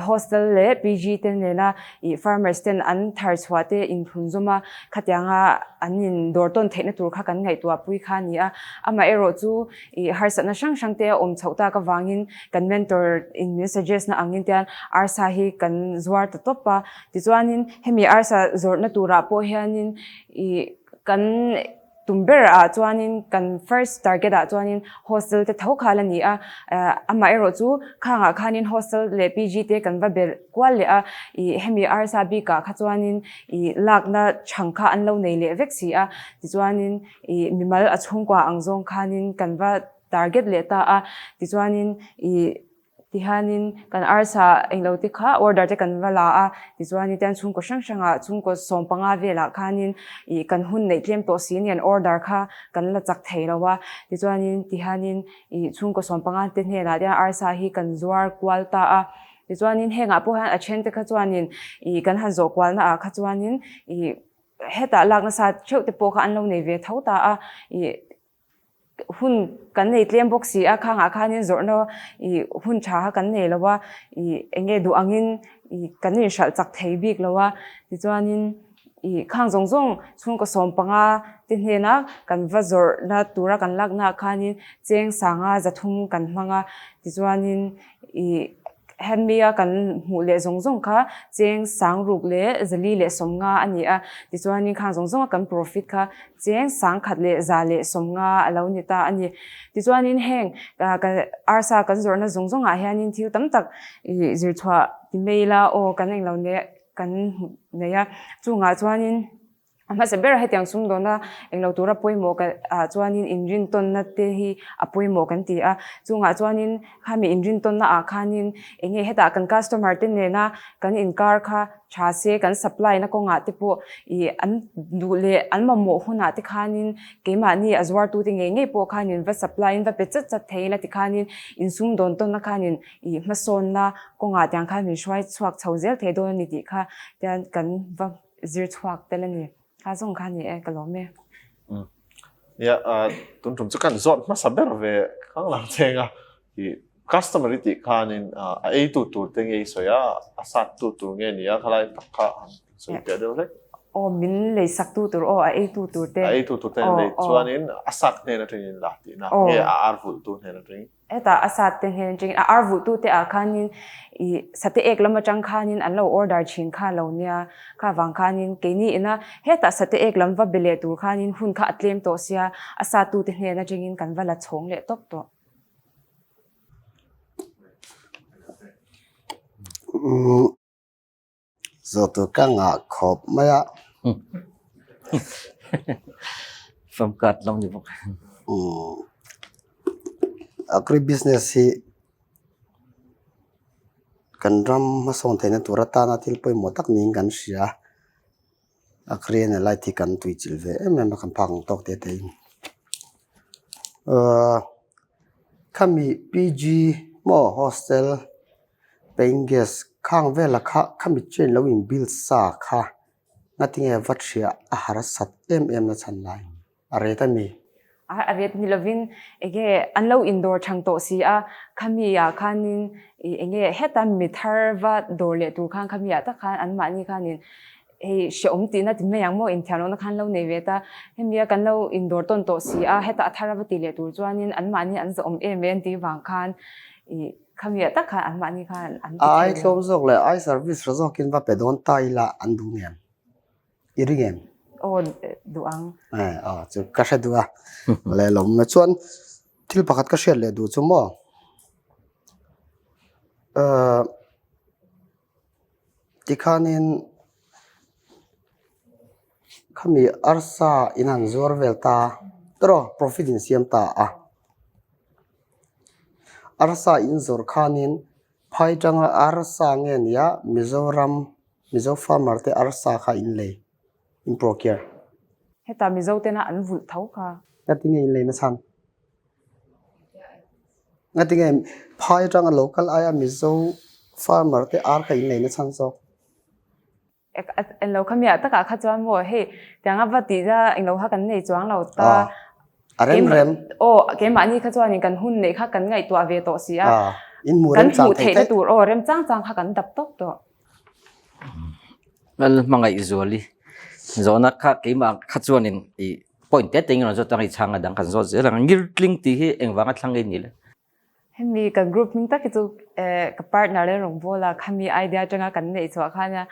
hostel leh PG te nena ih farmers ten an thar chhuah te inthlun zawm a, khatianga an in dawr tawn theihna tur kha kan ngaihtuah pui kha a ni a. Amaherawh chu ih harsatna hrang hrang te a awm chhoh tak avangin kan mentor in min suggest na angin tian arsa hi kan zuar ta tawp a, tichuanin hemi arsa zawrhna turah pawh hianin ih kan Tum ber ah chuanin kan first target ah chuanin hostel te tho khal a ni a, amaherawh chu khangah khanin hostel leh PG te kan va belh kual leh a, ih hemi arsa bikah kha chuanin ih lakna chhang kha an lo nei leh vek si a, tichuanin ih mimal a chhungkua ang zawng khanin kan va target leh ta a, tichuanin ih Tihianin kan arsa englo te kha order te kan va la a, tichuanin tian chhungkaw hrang hrangah chhungkaw 15 velah khanin ih kan hun neih tlem tawh si nen order kha kan la chak thei lo a, tichuanin tihianin ih chhungkaw 15 te hnenah tian arsa hi kan zuar kual ta a. Tichuanin hengah pawh hian a then te kha chuanin ih kan han zawh kualna ah kha chuanin ih hetah lak nasa theuh te pawh kha an lo nei ve tho ta a, ih hun kan nei tlem bawk si a, khangah khanin zawrhna ih hun tha kha kan nei lo a, ih eng nge duh angin ih kan inhralh chak thei bik lo a, tichuanin ih khang zawng zawng chhungkaw 15 te hnena kan va zawrhna tura kan lakna ah khanin cheng sanga zathum kan hmang a, tichuanin ih hemi a kan hmuh leh zawng zawng kha cheng sangruk leh zali leh 50 a ni a, tichuanin khang zawng zawnga kan profit kha cheng 1000 leh 150 a lo ni ta a ni. Tichuanin heng arsa kan zawrhna zawng zawngah hianin thil tam tak ih zirchhuah ti mai ila aw kan englo nen kan hmu nei a, chungah chuanin A hmasa ber hetiang sumdawna englo tura pawimawh ka ah chuanin inrintawnna te hi a pawimawh kan ti a, chungah chuanin khami inrintawnna ah khanin eng nge hetah kan customer te nena kan inkar kha tha se kan supply na kawngah te pawh ih an duh leh an mamawh hunah te khanin keimahni a zuartu te ngei ngei pawh khanin va supply in va pe chat chat thei ila tikhanin insumdawn tawnna khanin ih hmasawnna kawngah tiang khan min hruai chhuak chho zel thei dawn a ni tih kha tian kan va zir chhuak tel a ni. Kha zawng kha ni e, ka lawm e. Nia, tun tum chu kan zawt hmasa ber ve khang lang cheng a. I customer i tih khanin a ei tu tur te nge i sawi a, a sat tu tur nge ni a, khalai tak kha han sawi piah deuh hlek. Aw, min lei sak tu tur aw, a ei tu tur te. A ei tu tur te lei chuanin a sat hnen atangin la tihna nge a ar vulh tu hnen atangin. Hetah a sat te hnen atangin a ar vulh tu te ah khanin ih sate ek lam atang khanin an lo order thin kha lo nia, kha vang khanin keini ina hetah sate ek lam va be leh tur khanin hun kha a tlem tawh sia a sat tu te hnen atangin kan va la chhawng leh tawp tawh. Zawh tur ka ngah khawp mai a. From card lam ni bawk. Agri business hi kan ram hmasawn theihna tur atana thil pawimawh tak niin kan hria. Agri and allied hi kan tuichilh ve em em a kan phak ang tawk te te in. Khami PG maw hostel Paint gas khang vela kha khami chain lo in build sa kha ngatinge va thiah a harsat em em na chhan lai a ret a mi. A ret ni lovin enge an lo in dawr thang tawh si a, khami ah khanin ih enge heta mi thar va dawr leh tur khan khami ah tak khan an mahni khanin hei hrehawm tihna ti mai ang maw inthiam lohna khan lo nei ve ta, hemi a kan lo in dawr tawn tawh si a, heta a thar a va ti leh tur chuanin an mahni an zawhawm em em tih vang khan ih Khami ah tak khan anmahni khan an ti thei lo. Ai tlawm zawk leh ai service hra zawkin va pe dawn ta ila an duh ngem? I ring em? Aw duh ang. Eh aw chu ka hre duh a. Leh lawm mai chuan thil pakhat ka hriat leh duh chu maw eh tikhanin khami arsa in han zuar vel ta tawh profit in siam ta a. Arsa in zawrh khanin phai tanga arsa nge nia Mizoram Mizo farmer te arsa kha in lei in procure. Heta Mizo tena an vulh tho kha. Ngati nge in lei na chhan? Ngati nge phai tanga local aia Mizo farmer te ar kha in lei na chhan zawk? Englo kha miah takah kha chuan maw hei tianga va tih na englo kha kan nei chuang lo ta. A rem rem. Aw keimahni kha chuanin kan hun neih kha kan ngaihtuah ve tawh si a. In hmuh rem chang thei theih tur aw rem chang chang kha kan dap tawp tawh. Lal hmangaih zuali zawhna kha keimah kha chuanin i point te te in rawn zawt a i chhang a dang kan zawt zel ang. Ngirtling tih hi engvanga thlang nge ni le? Hemi kan group hming tak hi chu ka partner leh rawngbawla khami idea atanga kan neih chhuah khan a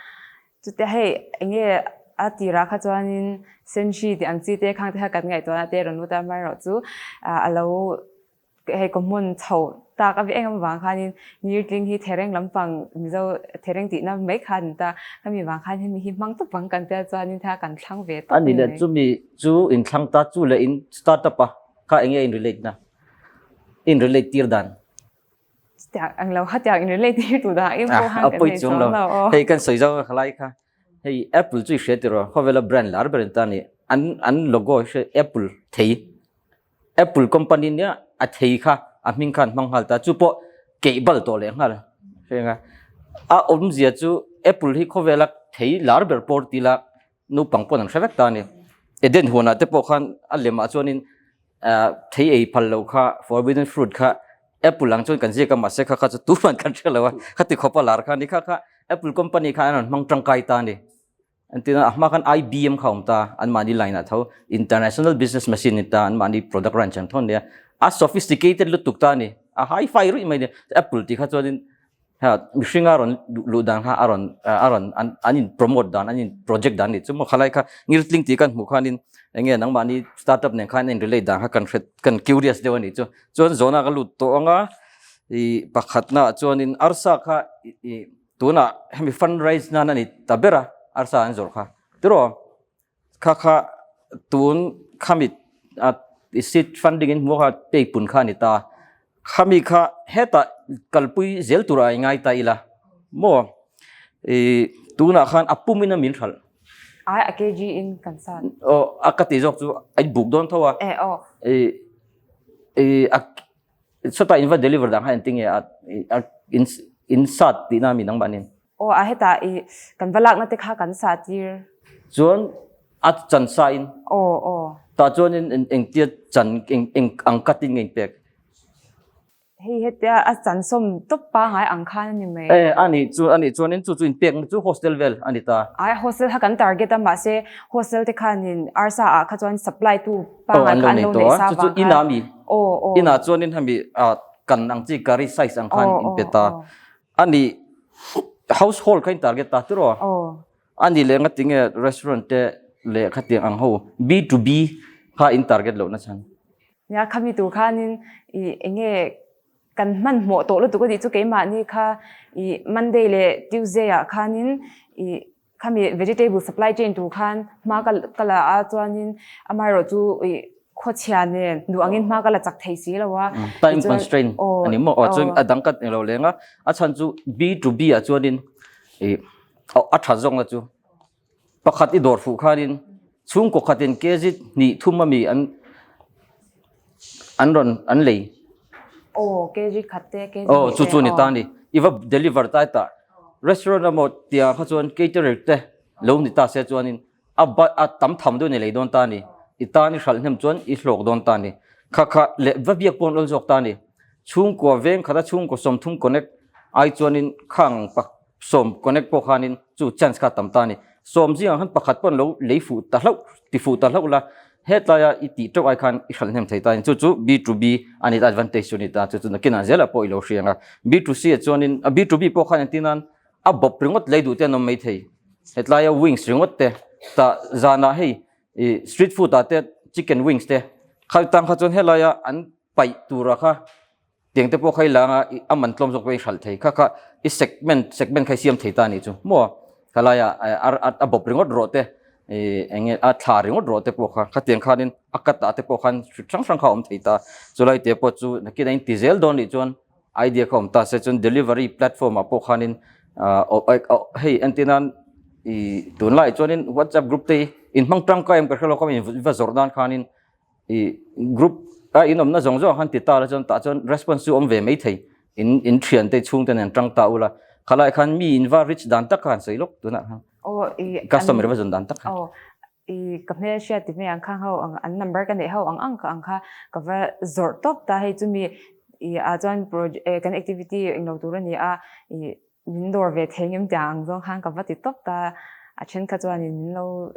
chutia hei enge a tirah kha chuanin senhri tih ang chi te khang te kha kan ngaihtuahna te rawn lut a amaherawhchu a lo hei common chho tak a eng avang khanin ngirtling hi thereng lampang Mizo thereng tihna mai kha a ni ta khami vang khan hemi hi hmang tawp ang kan tia chuanin kha kan thlang ve tawp a ni leh chumi chu inthlang ta chu leh in start up a kha enge in relate na. In relate tir dan. Tiang ang lo kha tiang in relate tir tu dan em pawh han kan nei chuang lo. Hei kan sawi zo khalai kha. Hei Apple chu i hria tiraw khawvela brand lar ber in ta ni. An an logo hi Apple thei. Apple company nia a thei kha a hming khan hmang nghal ta chu pawh keih bal tawh leh nghal. Hrenga. A awmzia chu Apple hi khawvela thei lar ber pawr ti la naupang pawn an hre vek ta a ni. Eden huanah te pawh khan a lemah chuanin thei ei phal lo kha forbidden fruit kha Apple ang chuan kan ziak a mahse kha kha chu tuman kan hre lo a, khati khawpa lar kha a ni. Kha kha Apple company khan an rawn hmang tangkai ta a ni. Entirna a hma khan IBM kha a awm ta, anmahni line ah tho International Business Machine ni ta, anmahni product range an thawn nia. A sophisticated lutuk ta a ni, a hi-fi ruih mai a ni. Apple tih kha chuanin ha mihring a rawn luh dan kha a rawn a rawn an in promote dan, an in project dan a ni. Chuma khalai kha ngirtling tih kan hmuh khanin eng nge nangmahni startup nen khan a in relate dan kha kan hre kan curious deuh a nih chu. Chuan zawhna ka lut tawh ang a, ih pakhatnaah chuanin arsa kha ih Tunah hemi fundraise nan a ni ta ber a, arsa an zawrh kha. Tiraw? Kha kha tun khami i seed funding in hmuh kha pek pun kha a ni ta. Khami kha hetah kalpui zel tur a ingai ta ila maw? I tunah khan a pum in a min hralh. Ai a kg in kan sat. Aw a ka tih zawk chu a in buk dawn tho a. Eh aw. I i a Sawtah in va deliver dan kha engtin nge a in sat tihna mi nangmah nen? Aw a hetah i kan va lakna te kha kan sah tir. Chuan a chan sa in? Aw aw. Tah chuan in engtia chan eng ang cut in nge in pek? Hei hetia a chan sawm tawp pangai ang khan a ni mai. E a nih chu a nih chuan in chu chu in pekna chu hostel vel a ni ta. Ai hostel kha kan target a mahse hostel te khanin arsa ah kha chuan supply tu pangai kha an lo neih sa vang khan. Inah mi inah chuanin hemi kan ang chi curry size ang khan in pe ta. A nih household kha in target ta tiraw? A nih leh ngatinge restaurant te leh khatiang ang ho B to B kha in target lohna chhan? Nia khami tur khanin i enge kan hmanhmawh tawh lutuk a nih chu keimahni kha i Monday leh Tuesday ah khanin i Khami vegetable supply chain tur khan hma ka ka la a chuanin amaherawh chu ih khawchhia nen duh angin hma ka la chak thei si lo a. Time constraint a ni maw? Aw chuan a dang ka ni lo leng a, a chhan chu B to B ah chuanin ih a tha zawk na chu pakhat i dawr fuh khanin chhungkaw khatin kg hnih thum ami an an rawn an lei. Aw kg khat te kg Aw chu chu ni ta ni. I va deliver tai ta. Restaurant emaw tia kha chuan caterer te lo ni ta se chuanin a ba a tam tham deuh ni lei dawn ta ni. I tan i hralh hnem chuan i hlawk dawn ta ni. Kha kha leh va biak pawh an awl zawk ta ni. Chhungkua veng khata chhungkaw sawmthum connect ai chuanin khang pak sawm connect pawh khanin chu chance kha tam ta a ni. Sawm zingah khan pakhat pawh an lo lei fuh ta hlauh, ti fuh ta hlauh la, hetlaia i tih teuh ai khan i hralh hnem thei ta a ni. Chu chu B to B a ni ta, advantage chu a ni ta, chu chu nakinah zelah pawh i lo hria ang a. B to C ah chuanin, B to B pawh khan engtin nan a bawp ringawt lei duh te an awm maithei. Hetlaia wings ringawt te, tah zanah hei i street food ah te chicken wings te, kha tang kha chuan helaia an paih tura kha Tiang te pawh kha i lang a, a man tlawm zawk pawh i hralh thei. Kha kha i segment, segment kha i siam thei ta a nih chu. Maw? Khalai ah a bawp ringawt rawh te, eng nge a thla ringawt rawh te pawh kha, khatiang khanin a cut ah te pawh khan hri hrang hrang kha a awm thei ta. Chulai te pawh chu nakin a inti zel dawn nih chuan idea kha awm ta se chuan delivery platform ah pawh khanin hei entir nan i tunlaiah chuanin WhatsApp group te hi inhmang tangkai em ka hre lo kha in va zawrh nan khanin I group a in awmna zawng zawng han ti ta la chuan tah chuan response chu awm ve mai thei. In in thian te chhung te nen tang ta ula. Khalai khan mi in va reach dan tak kha han sawi lawk tunah khan. Aw i Customer va zawn dan tak kha. Aw i ka hmel hriat ti mai ang khang ho ang an number ka neih ho ang ang ka ang kha ka va zawrh tawp ta hei chumi i ah chuan project kan activity englo tur a ni a i min dawr ve thei ngem tiang ang zawng khan ka va ti tawp ta a then kha chuanin min lo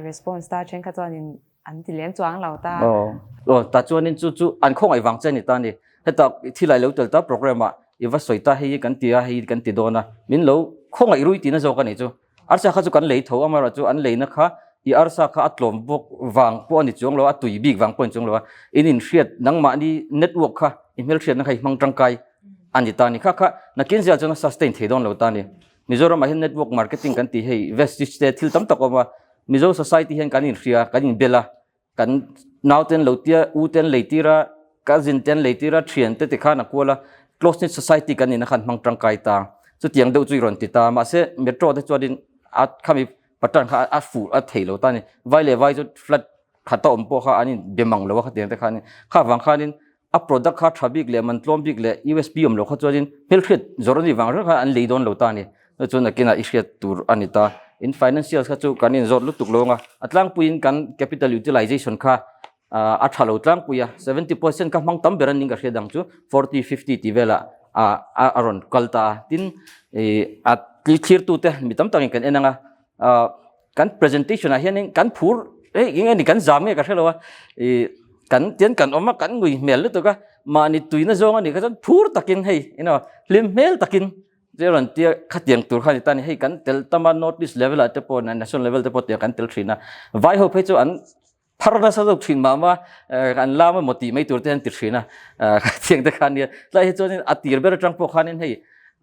response ta thenkhat chuanin an ti lem chuang lo ta. Aw. Aw, ta chuanin chu chu an khawngaih vang che a ni ta ni. Heta thil ai lo tel ta program ah i va sawi ta hei hi kan ti a, hei hi kan ti dawn a. Min lo khawngaih rui tihna zawk a nih chu. Arsa kha chu kan lei tho amaherawh chu an leina kha i arsa kha a tlawm bawk vang pawh a ni chuang lo a, a tui bik vang pawh a ni chuang lo a. In inhriat nangmahni network kha i hmelhriatna kha i hmang tangkai a ni ta a ni. Kha kha nakin ziah chuan a sustain thei dawn lo ta a ni. Mizoram ah hian network marketing kan tih hei Vestige te thil tam tak a awm a, Mizo society hian kan inhria, kan inbel a, kan nau ten lo tia, u ten lei tir a, cousin ten lei tir a, thian te tikhan a kual a, close knit society kan nihna khan hmang tangkai ta. Chutiang deuh chu i rawn ti ta. Mahse metro te chuanin a khami pattern kha a fuh a thei lo ta a ni. Vai leh vai chu flat khat a awm pawh kha an inbe mang lo a khatiang te khanin. Kha vang khanin. A product kha tha bik leh man tlawm bik leh USP awm lo kha chuanin hmelhriat zawrh a nih vang reng khan an lei dawn lo ta a ni. Chu chuan nakinah i hriat tur a ni ta. In financials kha chu kan inzawt lutuk lo ang a, a tlangpuiin kan capital utilization kha a tha lo tlangpui a, 70% kha hmang tam ber a ning ka hriat ang chu 40, 50 tih velah a rawn kal ta a. Tin, a thlirtute mi tam takin kan en ang a, kan presentation ah hianin kan phur hei eng nge ni kan zam nge ka hrelo a ih kan tian kan awm a kan ngui hmel lutuk a mahni tuina zawng a nih kha chuan phur takin hei you know hlim hmel takin chu rawn tia khatiang tur kha a ni ta a ni hei kan tel tam a north east level ah te pawh national level te pawh tiang kan tel thin a vai ho phei chu an phar nasa zawk thin mah mah an lam emaw tih mai tur te an ti thin a khatiang te khan nia tlai hi chuanin a tir ber atang pawh khanin hei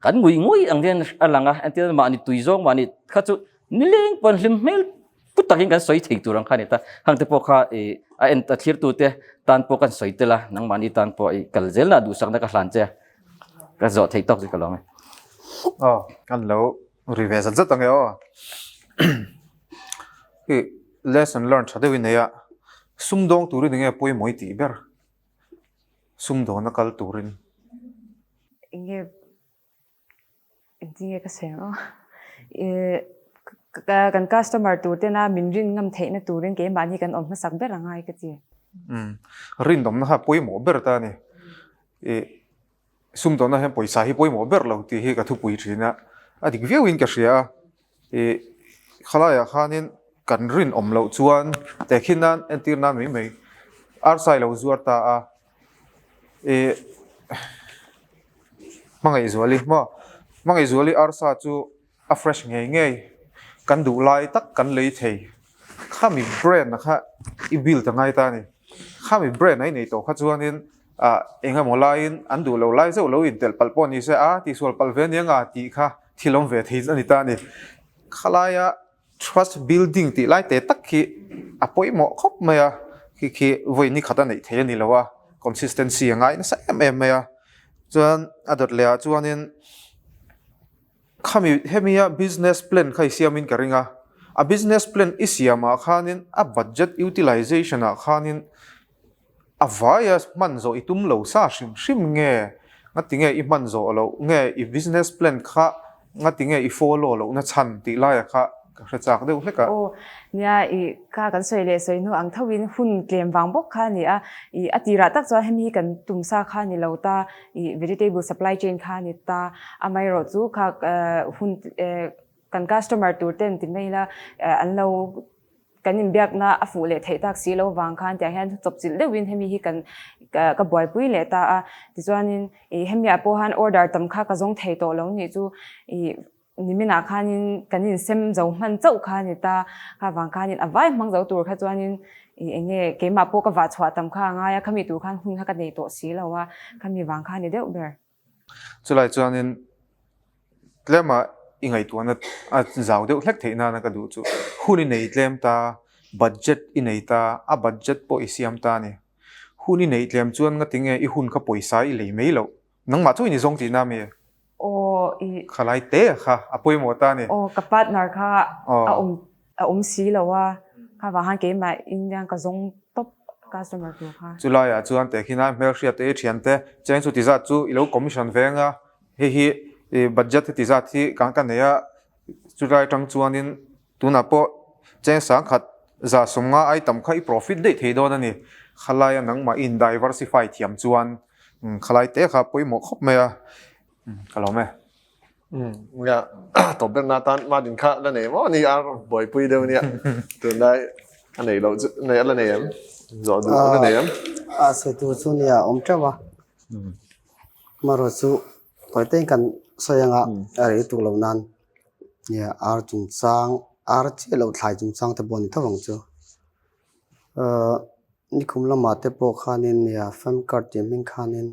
kan ngui ngui ang hian a lang a entir mahni tui zawng mahni kha chu nileng pawn hlim hmel pu takin kan sawi thei tur ang kha ni ta hang te pawh kha i a en a thlir tu te tan pawh kan sawi tel a nangmahni tan pawh i kal zel na duhsakna ka hlan che ka zawh thei tawk chu ka lawm e. Aw kan lo ri ve zat zat ang e aw. Hi lesson learn tha deuhin nei a, sumdawng turin enge pawimawh i tih ber? Sumdawna kal turin. Enge engtin nge ka sawi ang aw? Kan customer tur tena min rin ngam theihna turin keimahni kan awm hmasak ber a ngai ka ti. Umm rinawmna kha pawimawh ber ta a ni. Ih sumdawna hian pawisa hi pawimawh ber lo tih hi ka thupui thin a, a dik viauin ka hria a. Ih khalaiah khanin kan rinawm loh chuan tehkhin nan entir nan mai mai arsa i lo zuar ta a, ih hmangaihzuali maw hmangaihzuali arsa chu a fresh ngei ngei kan duh lai tak kan lei thei khami brand a kha i build a ngai ta a ni khami brand a i nei tawh kha chuanin ah eng emaw laiin an duh lo lai zeuh lo intelh palh pawh ni se a tihsual palh ve ania nga tih kha thil awm ve thei a ni ta a ni khalaia trust building tih lai te tak hi a pawimawh khawp mai a khi khi vawi ni khat a neih thei a ni lo a consistency a ngai nasa em em mai a chuan a dawt leh ah chuanin. Khami hemia business plan kha i siamin ka ring a, a business plan i siamah khanin a budget utilization ah khanin a vaia hman zawh i tum lo sa hrim hrim nge, ngati nge i hman zawh loh nge i business plan kha ngati nge i follow lohna chhan tih laia kha ka hre chak deuh hlek a. Aw, nia i kha kan sawi leh sawi hnu ang thoin hun tlem vang bawk kha a ni a, i a tirah tak chuan hemi hi kan tum sa kha a ni lo ta, i vegetable supply chain kha a ni ta, amaherawh chu kha hun kan customer tur ten ti mai ila an lo kan inbiakna a fuh leh theih tak si lo vang khan tiang hian chawpchilh deuhin hemi hi kan ka buaipui leh ta a, tichuanin i hemiah pawh han order tam kha ka zawng thei tawh lo nih chu i Niminah khanin kan insem zo hman chauh kha a ni ta, kha vang khanin a vai hmang zo tur kha chuanin ih eng nge keimah pawh ka vah chhuah tam kha a ngai a, khami tur khan hun kha ka nei tawh si lo a, khami vang kha a ni deuh ber. Chulai chuanin tlema i ngaihtuahna a zau deuh hlek theih nana ka duh chu hun i nei tlem ta, budget i nei ta, a budget pawh i siam ta a ni. Hun i neih tlem chuan ngatinge i hun kha pawisa i lei mai loh. Nangmah chu i ni zawng tihna mi? Aw i. Khalai te kha a pawimawh ta ni. Aw ka partner kha a awm a awm si lo a, kha vang khan keimah in hian ka zawng tawp customer tur kha. Chulai ah chuan teh khin a hmelhriat te i thian te cheng chu ti zat chu i lo commission veng a, hei hi i budget heti zat hi kan ka nei a, chulai atang chuanin tunah pawh cheng sangkhat 150 ai tam kha i profit daih thei dawn a ni. Khalai a nangmah i in diversify thiam chuan Khalai te kha pawimawh khawp mai a, ka lawm e. Nia, tawp ber na tan Martin kha la nei maw ni a buaipui deuh nia. Tunlai a nei loh chu nei a la nei em? Zawh duh a la nei em? A sawi tur chu nia awm teuh a. Marawh chu tawite in kan sawi anga a rei tuk loh nan nia ar chungchang ar chiah loh thlai chungchang te pawh a ni tho ang chu. Nikum lamah te pawh khanin nia fam card tih hming khanin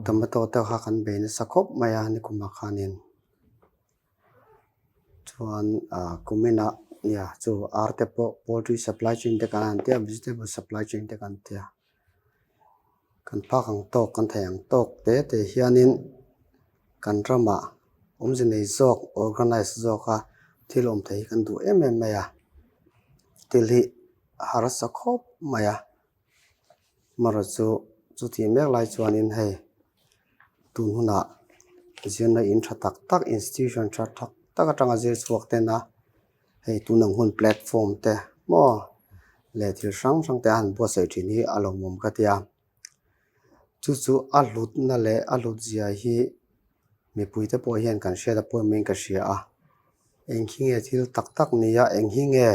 tomato te kha kan bei nasa khawp mai a nikumah khanin chuan ah kuminah nia chu ar te pawh poultry supply chain te kan han tia vegetable supply chain te kan tia kan phak ang tawk kan thei ang tawk te te hianin kan ramah awmze nei zawk organize zawk a thil awm thei hi kan duh em em mai a thil hi a harsa khawp mai a amaherawhchu. Chutih mek lai chuanin hei tun hunah zirna in tha tak tak institution tha tak tak atanga zir chhuak ten a hei tun ang hun platform te maw leh thil hrang hrang te a han buatsaih thin hi a lawmawm ka ti a chu chu a hlutna leh a hlut zia hi mipui te pawh hian kan hriat a pawimawhin ka hria a eng hi nge thil tak tak ni a eng hi nge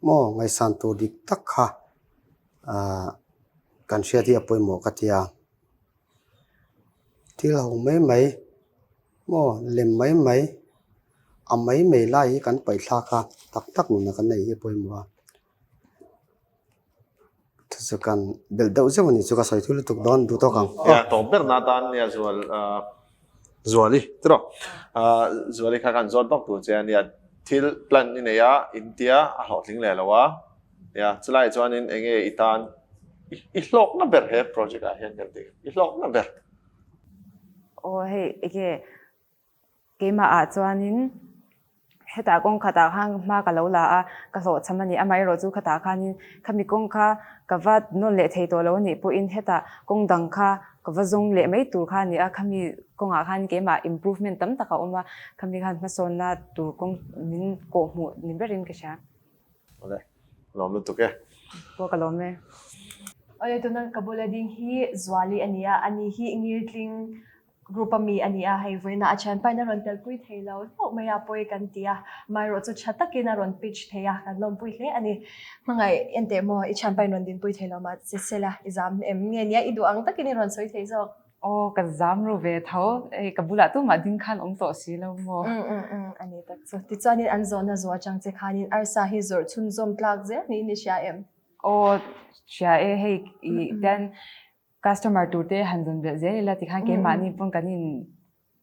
maw ngaihsan tur dik tak kha ahh kan hriat hi a pawimawh ka ti a thil ho mai mai maw lem mai mai a mai mai lai hi kan paih thlak a tak tak nuna kan nei hi a pawimawh a chu chu kan belh deuh zeuh a ni chu ka sawi thil lutuk dawn duh tawk ang. Nia tawp ber na tan nia zual ahh Zuali tiraw ahh Zuali kha kan zawt bawk tur che a nia thil plan i nei a in tia a hlawhtling leh lo a nia chulai chuanin eng nge i tan i hlawkna ber he project ah hian kan ti i hlawkna ber. Aw hei enge Keimah ah chuanin hetah kawng khatah khan hma ka lo la a, ka hlawhchham a ni. Amaherawh chu khatah khanin khami kawng kha ka va nawn leh thei tawh lo a nih pawhin hetah kawng dang kha ka va zawng leh mai tur kha a ni a. Khami kawngah khan keimah improvement tam tak a awm a, khami khan hmasawnna tur kawng min kawhhmuh ni berin ka hria. Awle, lawm lutuk e. Pawh ka lawm e. Awle, tuna ka bula ding hi Zuali a ni a, ani hi Ngirtling Group a mi a ni a, hei vawiinah a thianpain a rawn telpui thei lo hlauh mai a, pawi kan ti a, amaherawh chu tha takin a rawn pitch thei a, kan lawmpui hle a ni. Hmangaih enteh maw, i thianpain rawn dinpui thei lo mah che sela, i zam em nge nia, i duh ang takin i rawn sawi thei zawk. Aw, ka zam ru ve tho, hei ka bulah tumah ding khan awm tawh si lo maw. Um um um, a ni tak chu. Tichuanin an zawhna zawh atang che khanin arsa hi zawrh chhunzawm tlak zel niin i hria em? Aw, hria e, hei i tian Customer tur te han zawn belh zel ila tikhan keimahni pawn kan in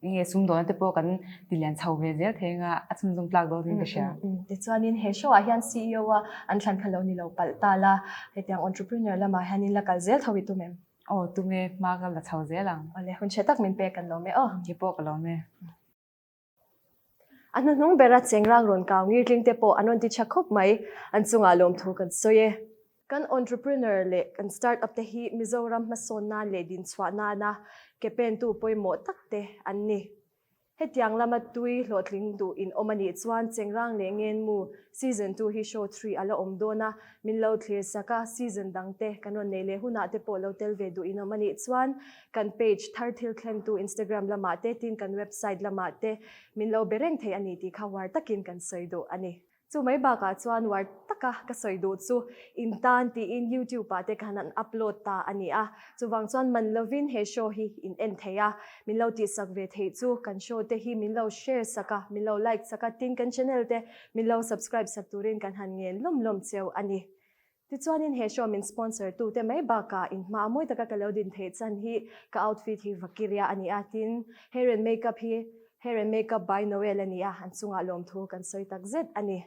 enge sumdawhna te pawh kan ti lian chho ve zel thei anga a chhunzawm tlak dawn in ka hria. Tichuanin he show ah hian CEO a an thlan kha lo ni lo palh ta la, hetiang entrepreneur lamah hian in la kal zel tho i tum em? Aw tum e, hma ka la chho zel ang. Awle, hun chhe tak min pek kan lawm e aw. Kei pawh ka lawm e. A hnuhnung bera chengrang rawn kau ngirtling te pawh an rawn ti tha khawp mai, an chungah lawmthu kan sawi e. Kan entrepreneur leh kan start-up te hi Mizoram hmasawnna leh dinchhuah nana ke pentu pawimawh tak te an ni. Hetiang lama tui hlawhtling duh in awm a nih chuan Chengrang leh Ngenmu Season 2 hi show 3 a la awm dawn a, min lo thlir sak a, season dang te kan rawn nei leh hunah te pawh lo tel ve duh in awm a nih chuan Kan page thar thil thlentu Instagram lamah te tin kan website lamah te min lo be reng thei a ni tih kha uar takin kan sawi duh a ni. Chu mai bakah chuan uar taka ka sawi duh chu in tan tiin YouTube ah te khan an upload ta a ni a, chuvang chuan man lovin he show hi in en thei a, min lo tihsak ve theih chu kan show te hi min lo share sak a, min lo like sak a, tin kan channel te min lo subscribe sak turin kan han ngen lawm lawm cheu a ni. Tichuanin he show min sponsor tu te mai bakah in hma mawi taka ka lo din theih chan hi ka outfit hi Vakiria a ni a, tin hair and makeup hi Hair and Makeup by Noel a ni a, an chungah lawmthu kan sawi tak zet a ni.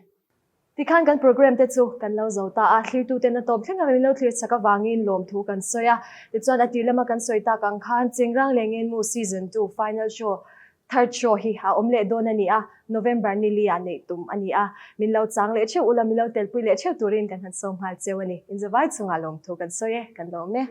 Tikhan kan program te chu kan lo zo ta a, thlirtu ten a tawp thleng a min lo thlir chak avangin lawmthu kan sawi a, tichuan a tir lama kan sawi tak ang khan Chengrang leh Ngenmu Season 2 Final Show Third show hi a awm leh dawn a ni a, November ni li ah neih tum a ni a, min lo chang leh theuh ula, min lo telpui leh theuh turin kan han sawm nghal cheu a ni. Inzavai chungah lawmthu kan sawi e, kan lawm e.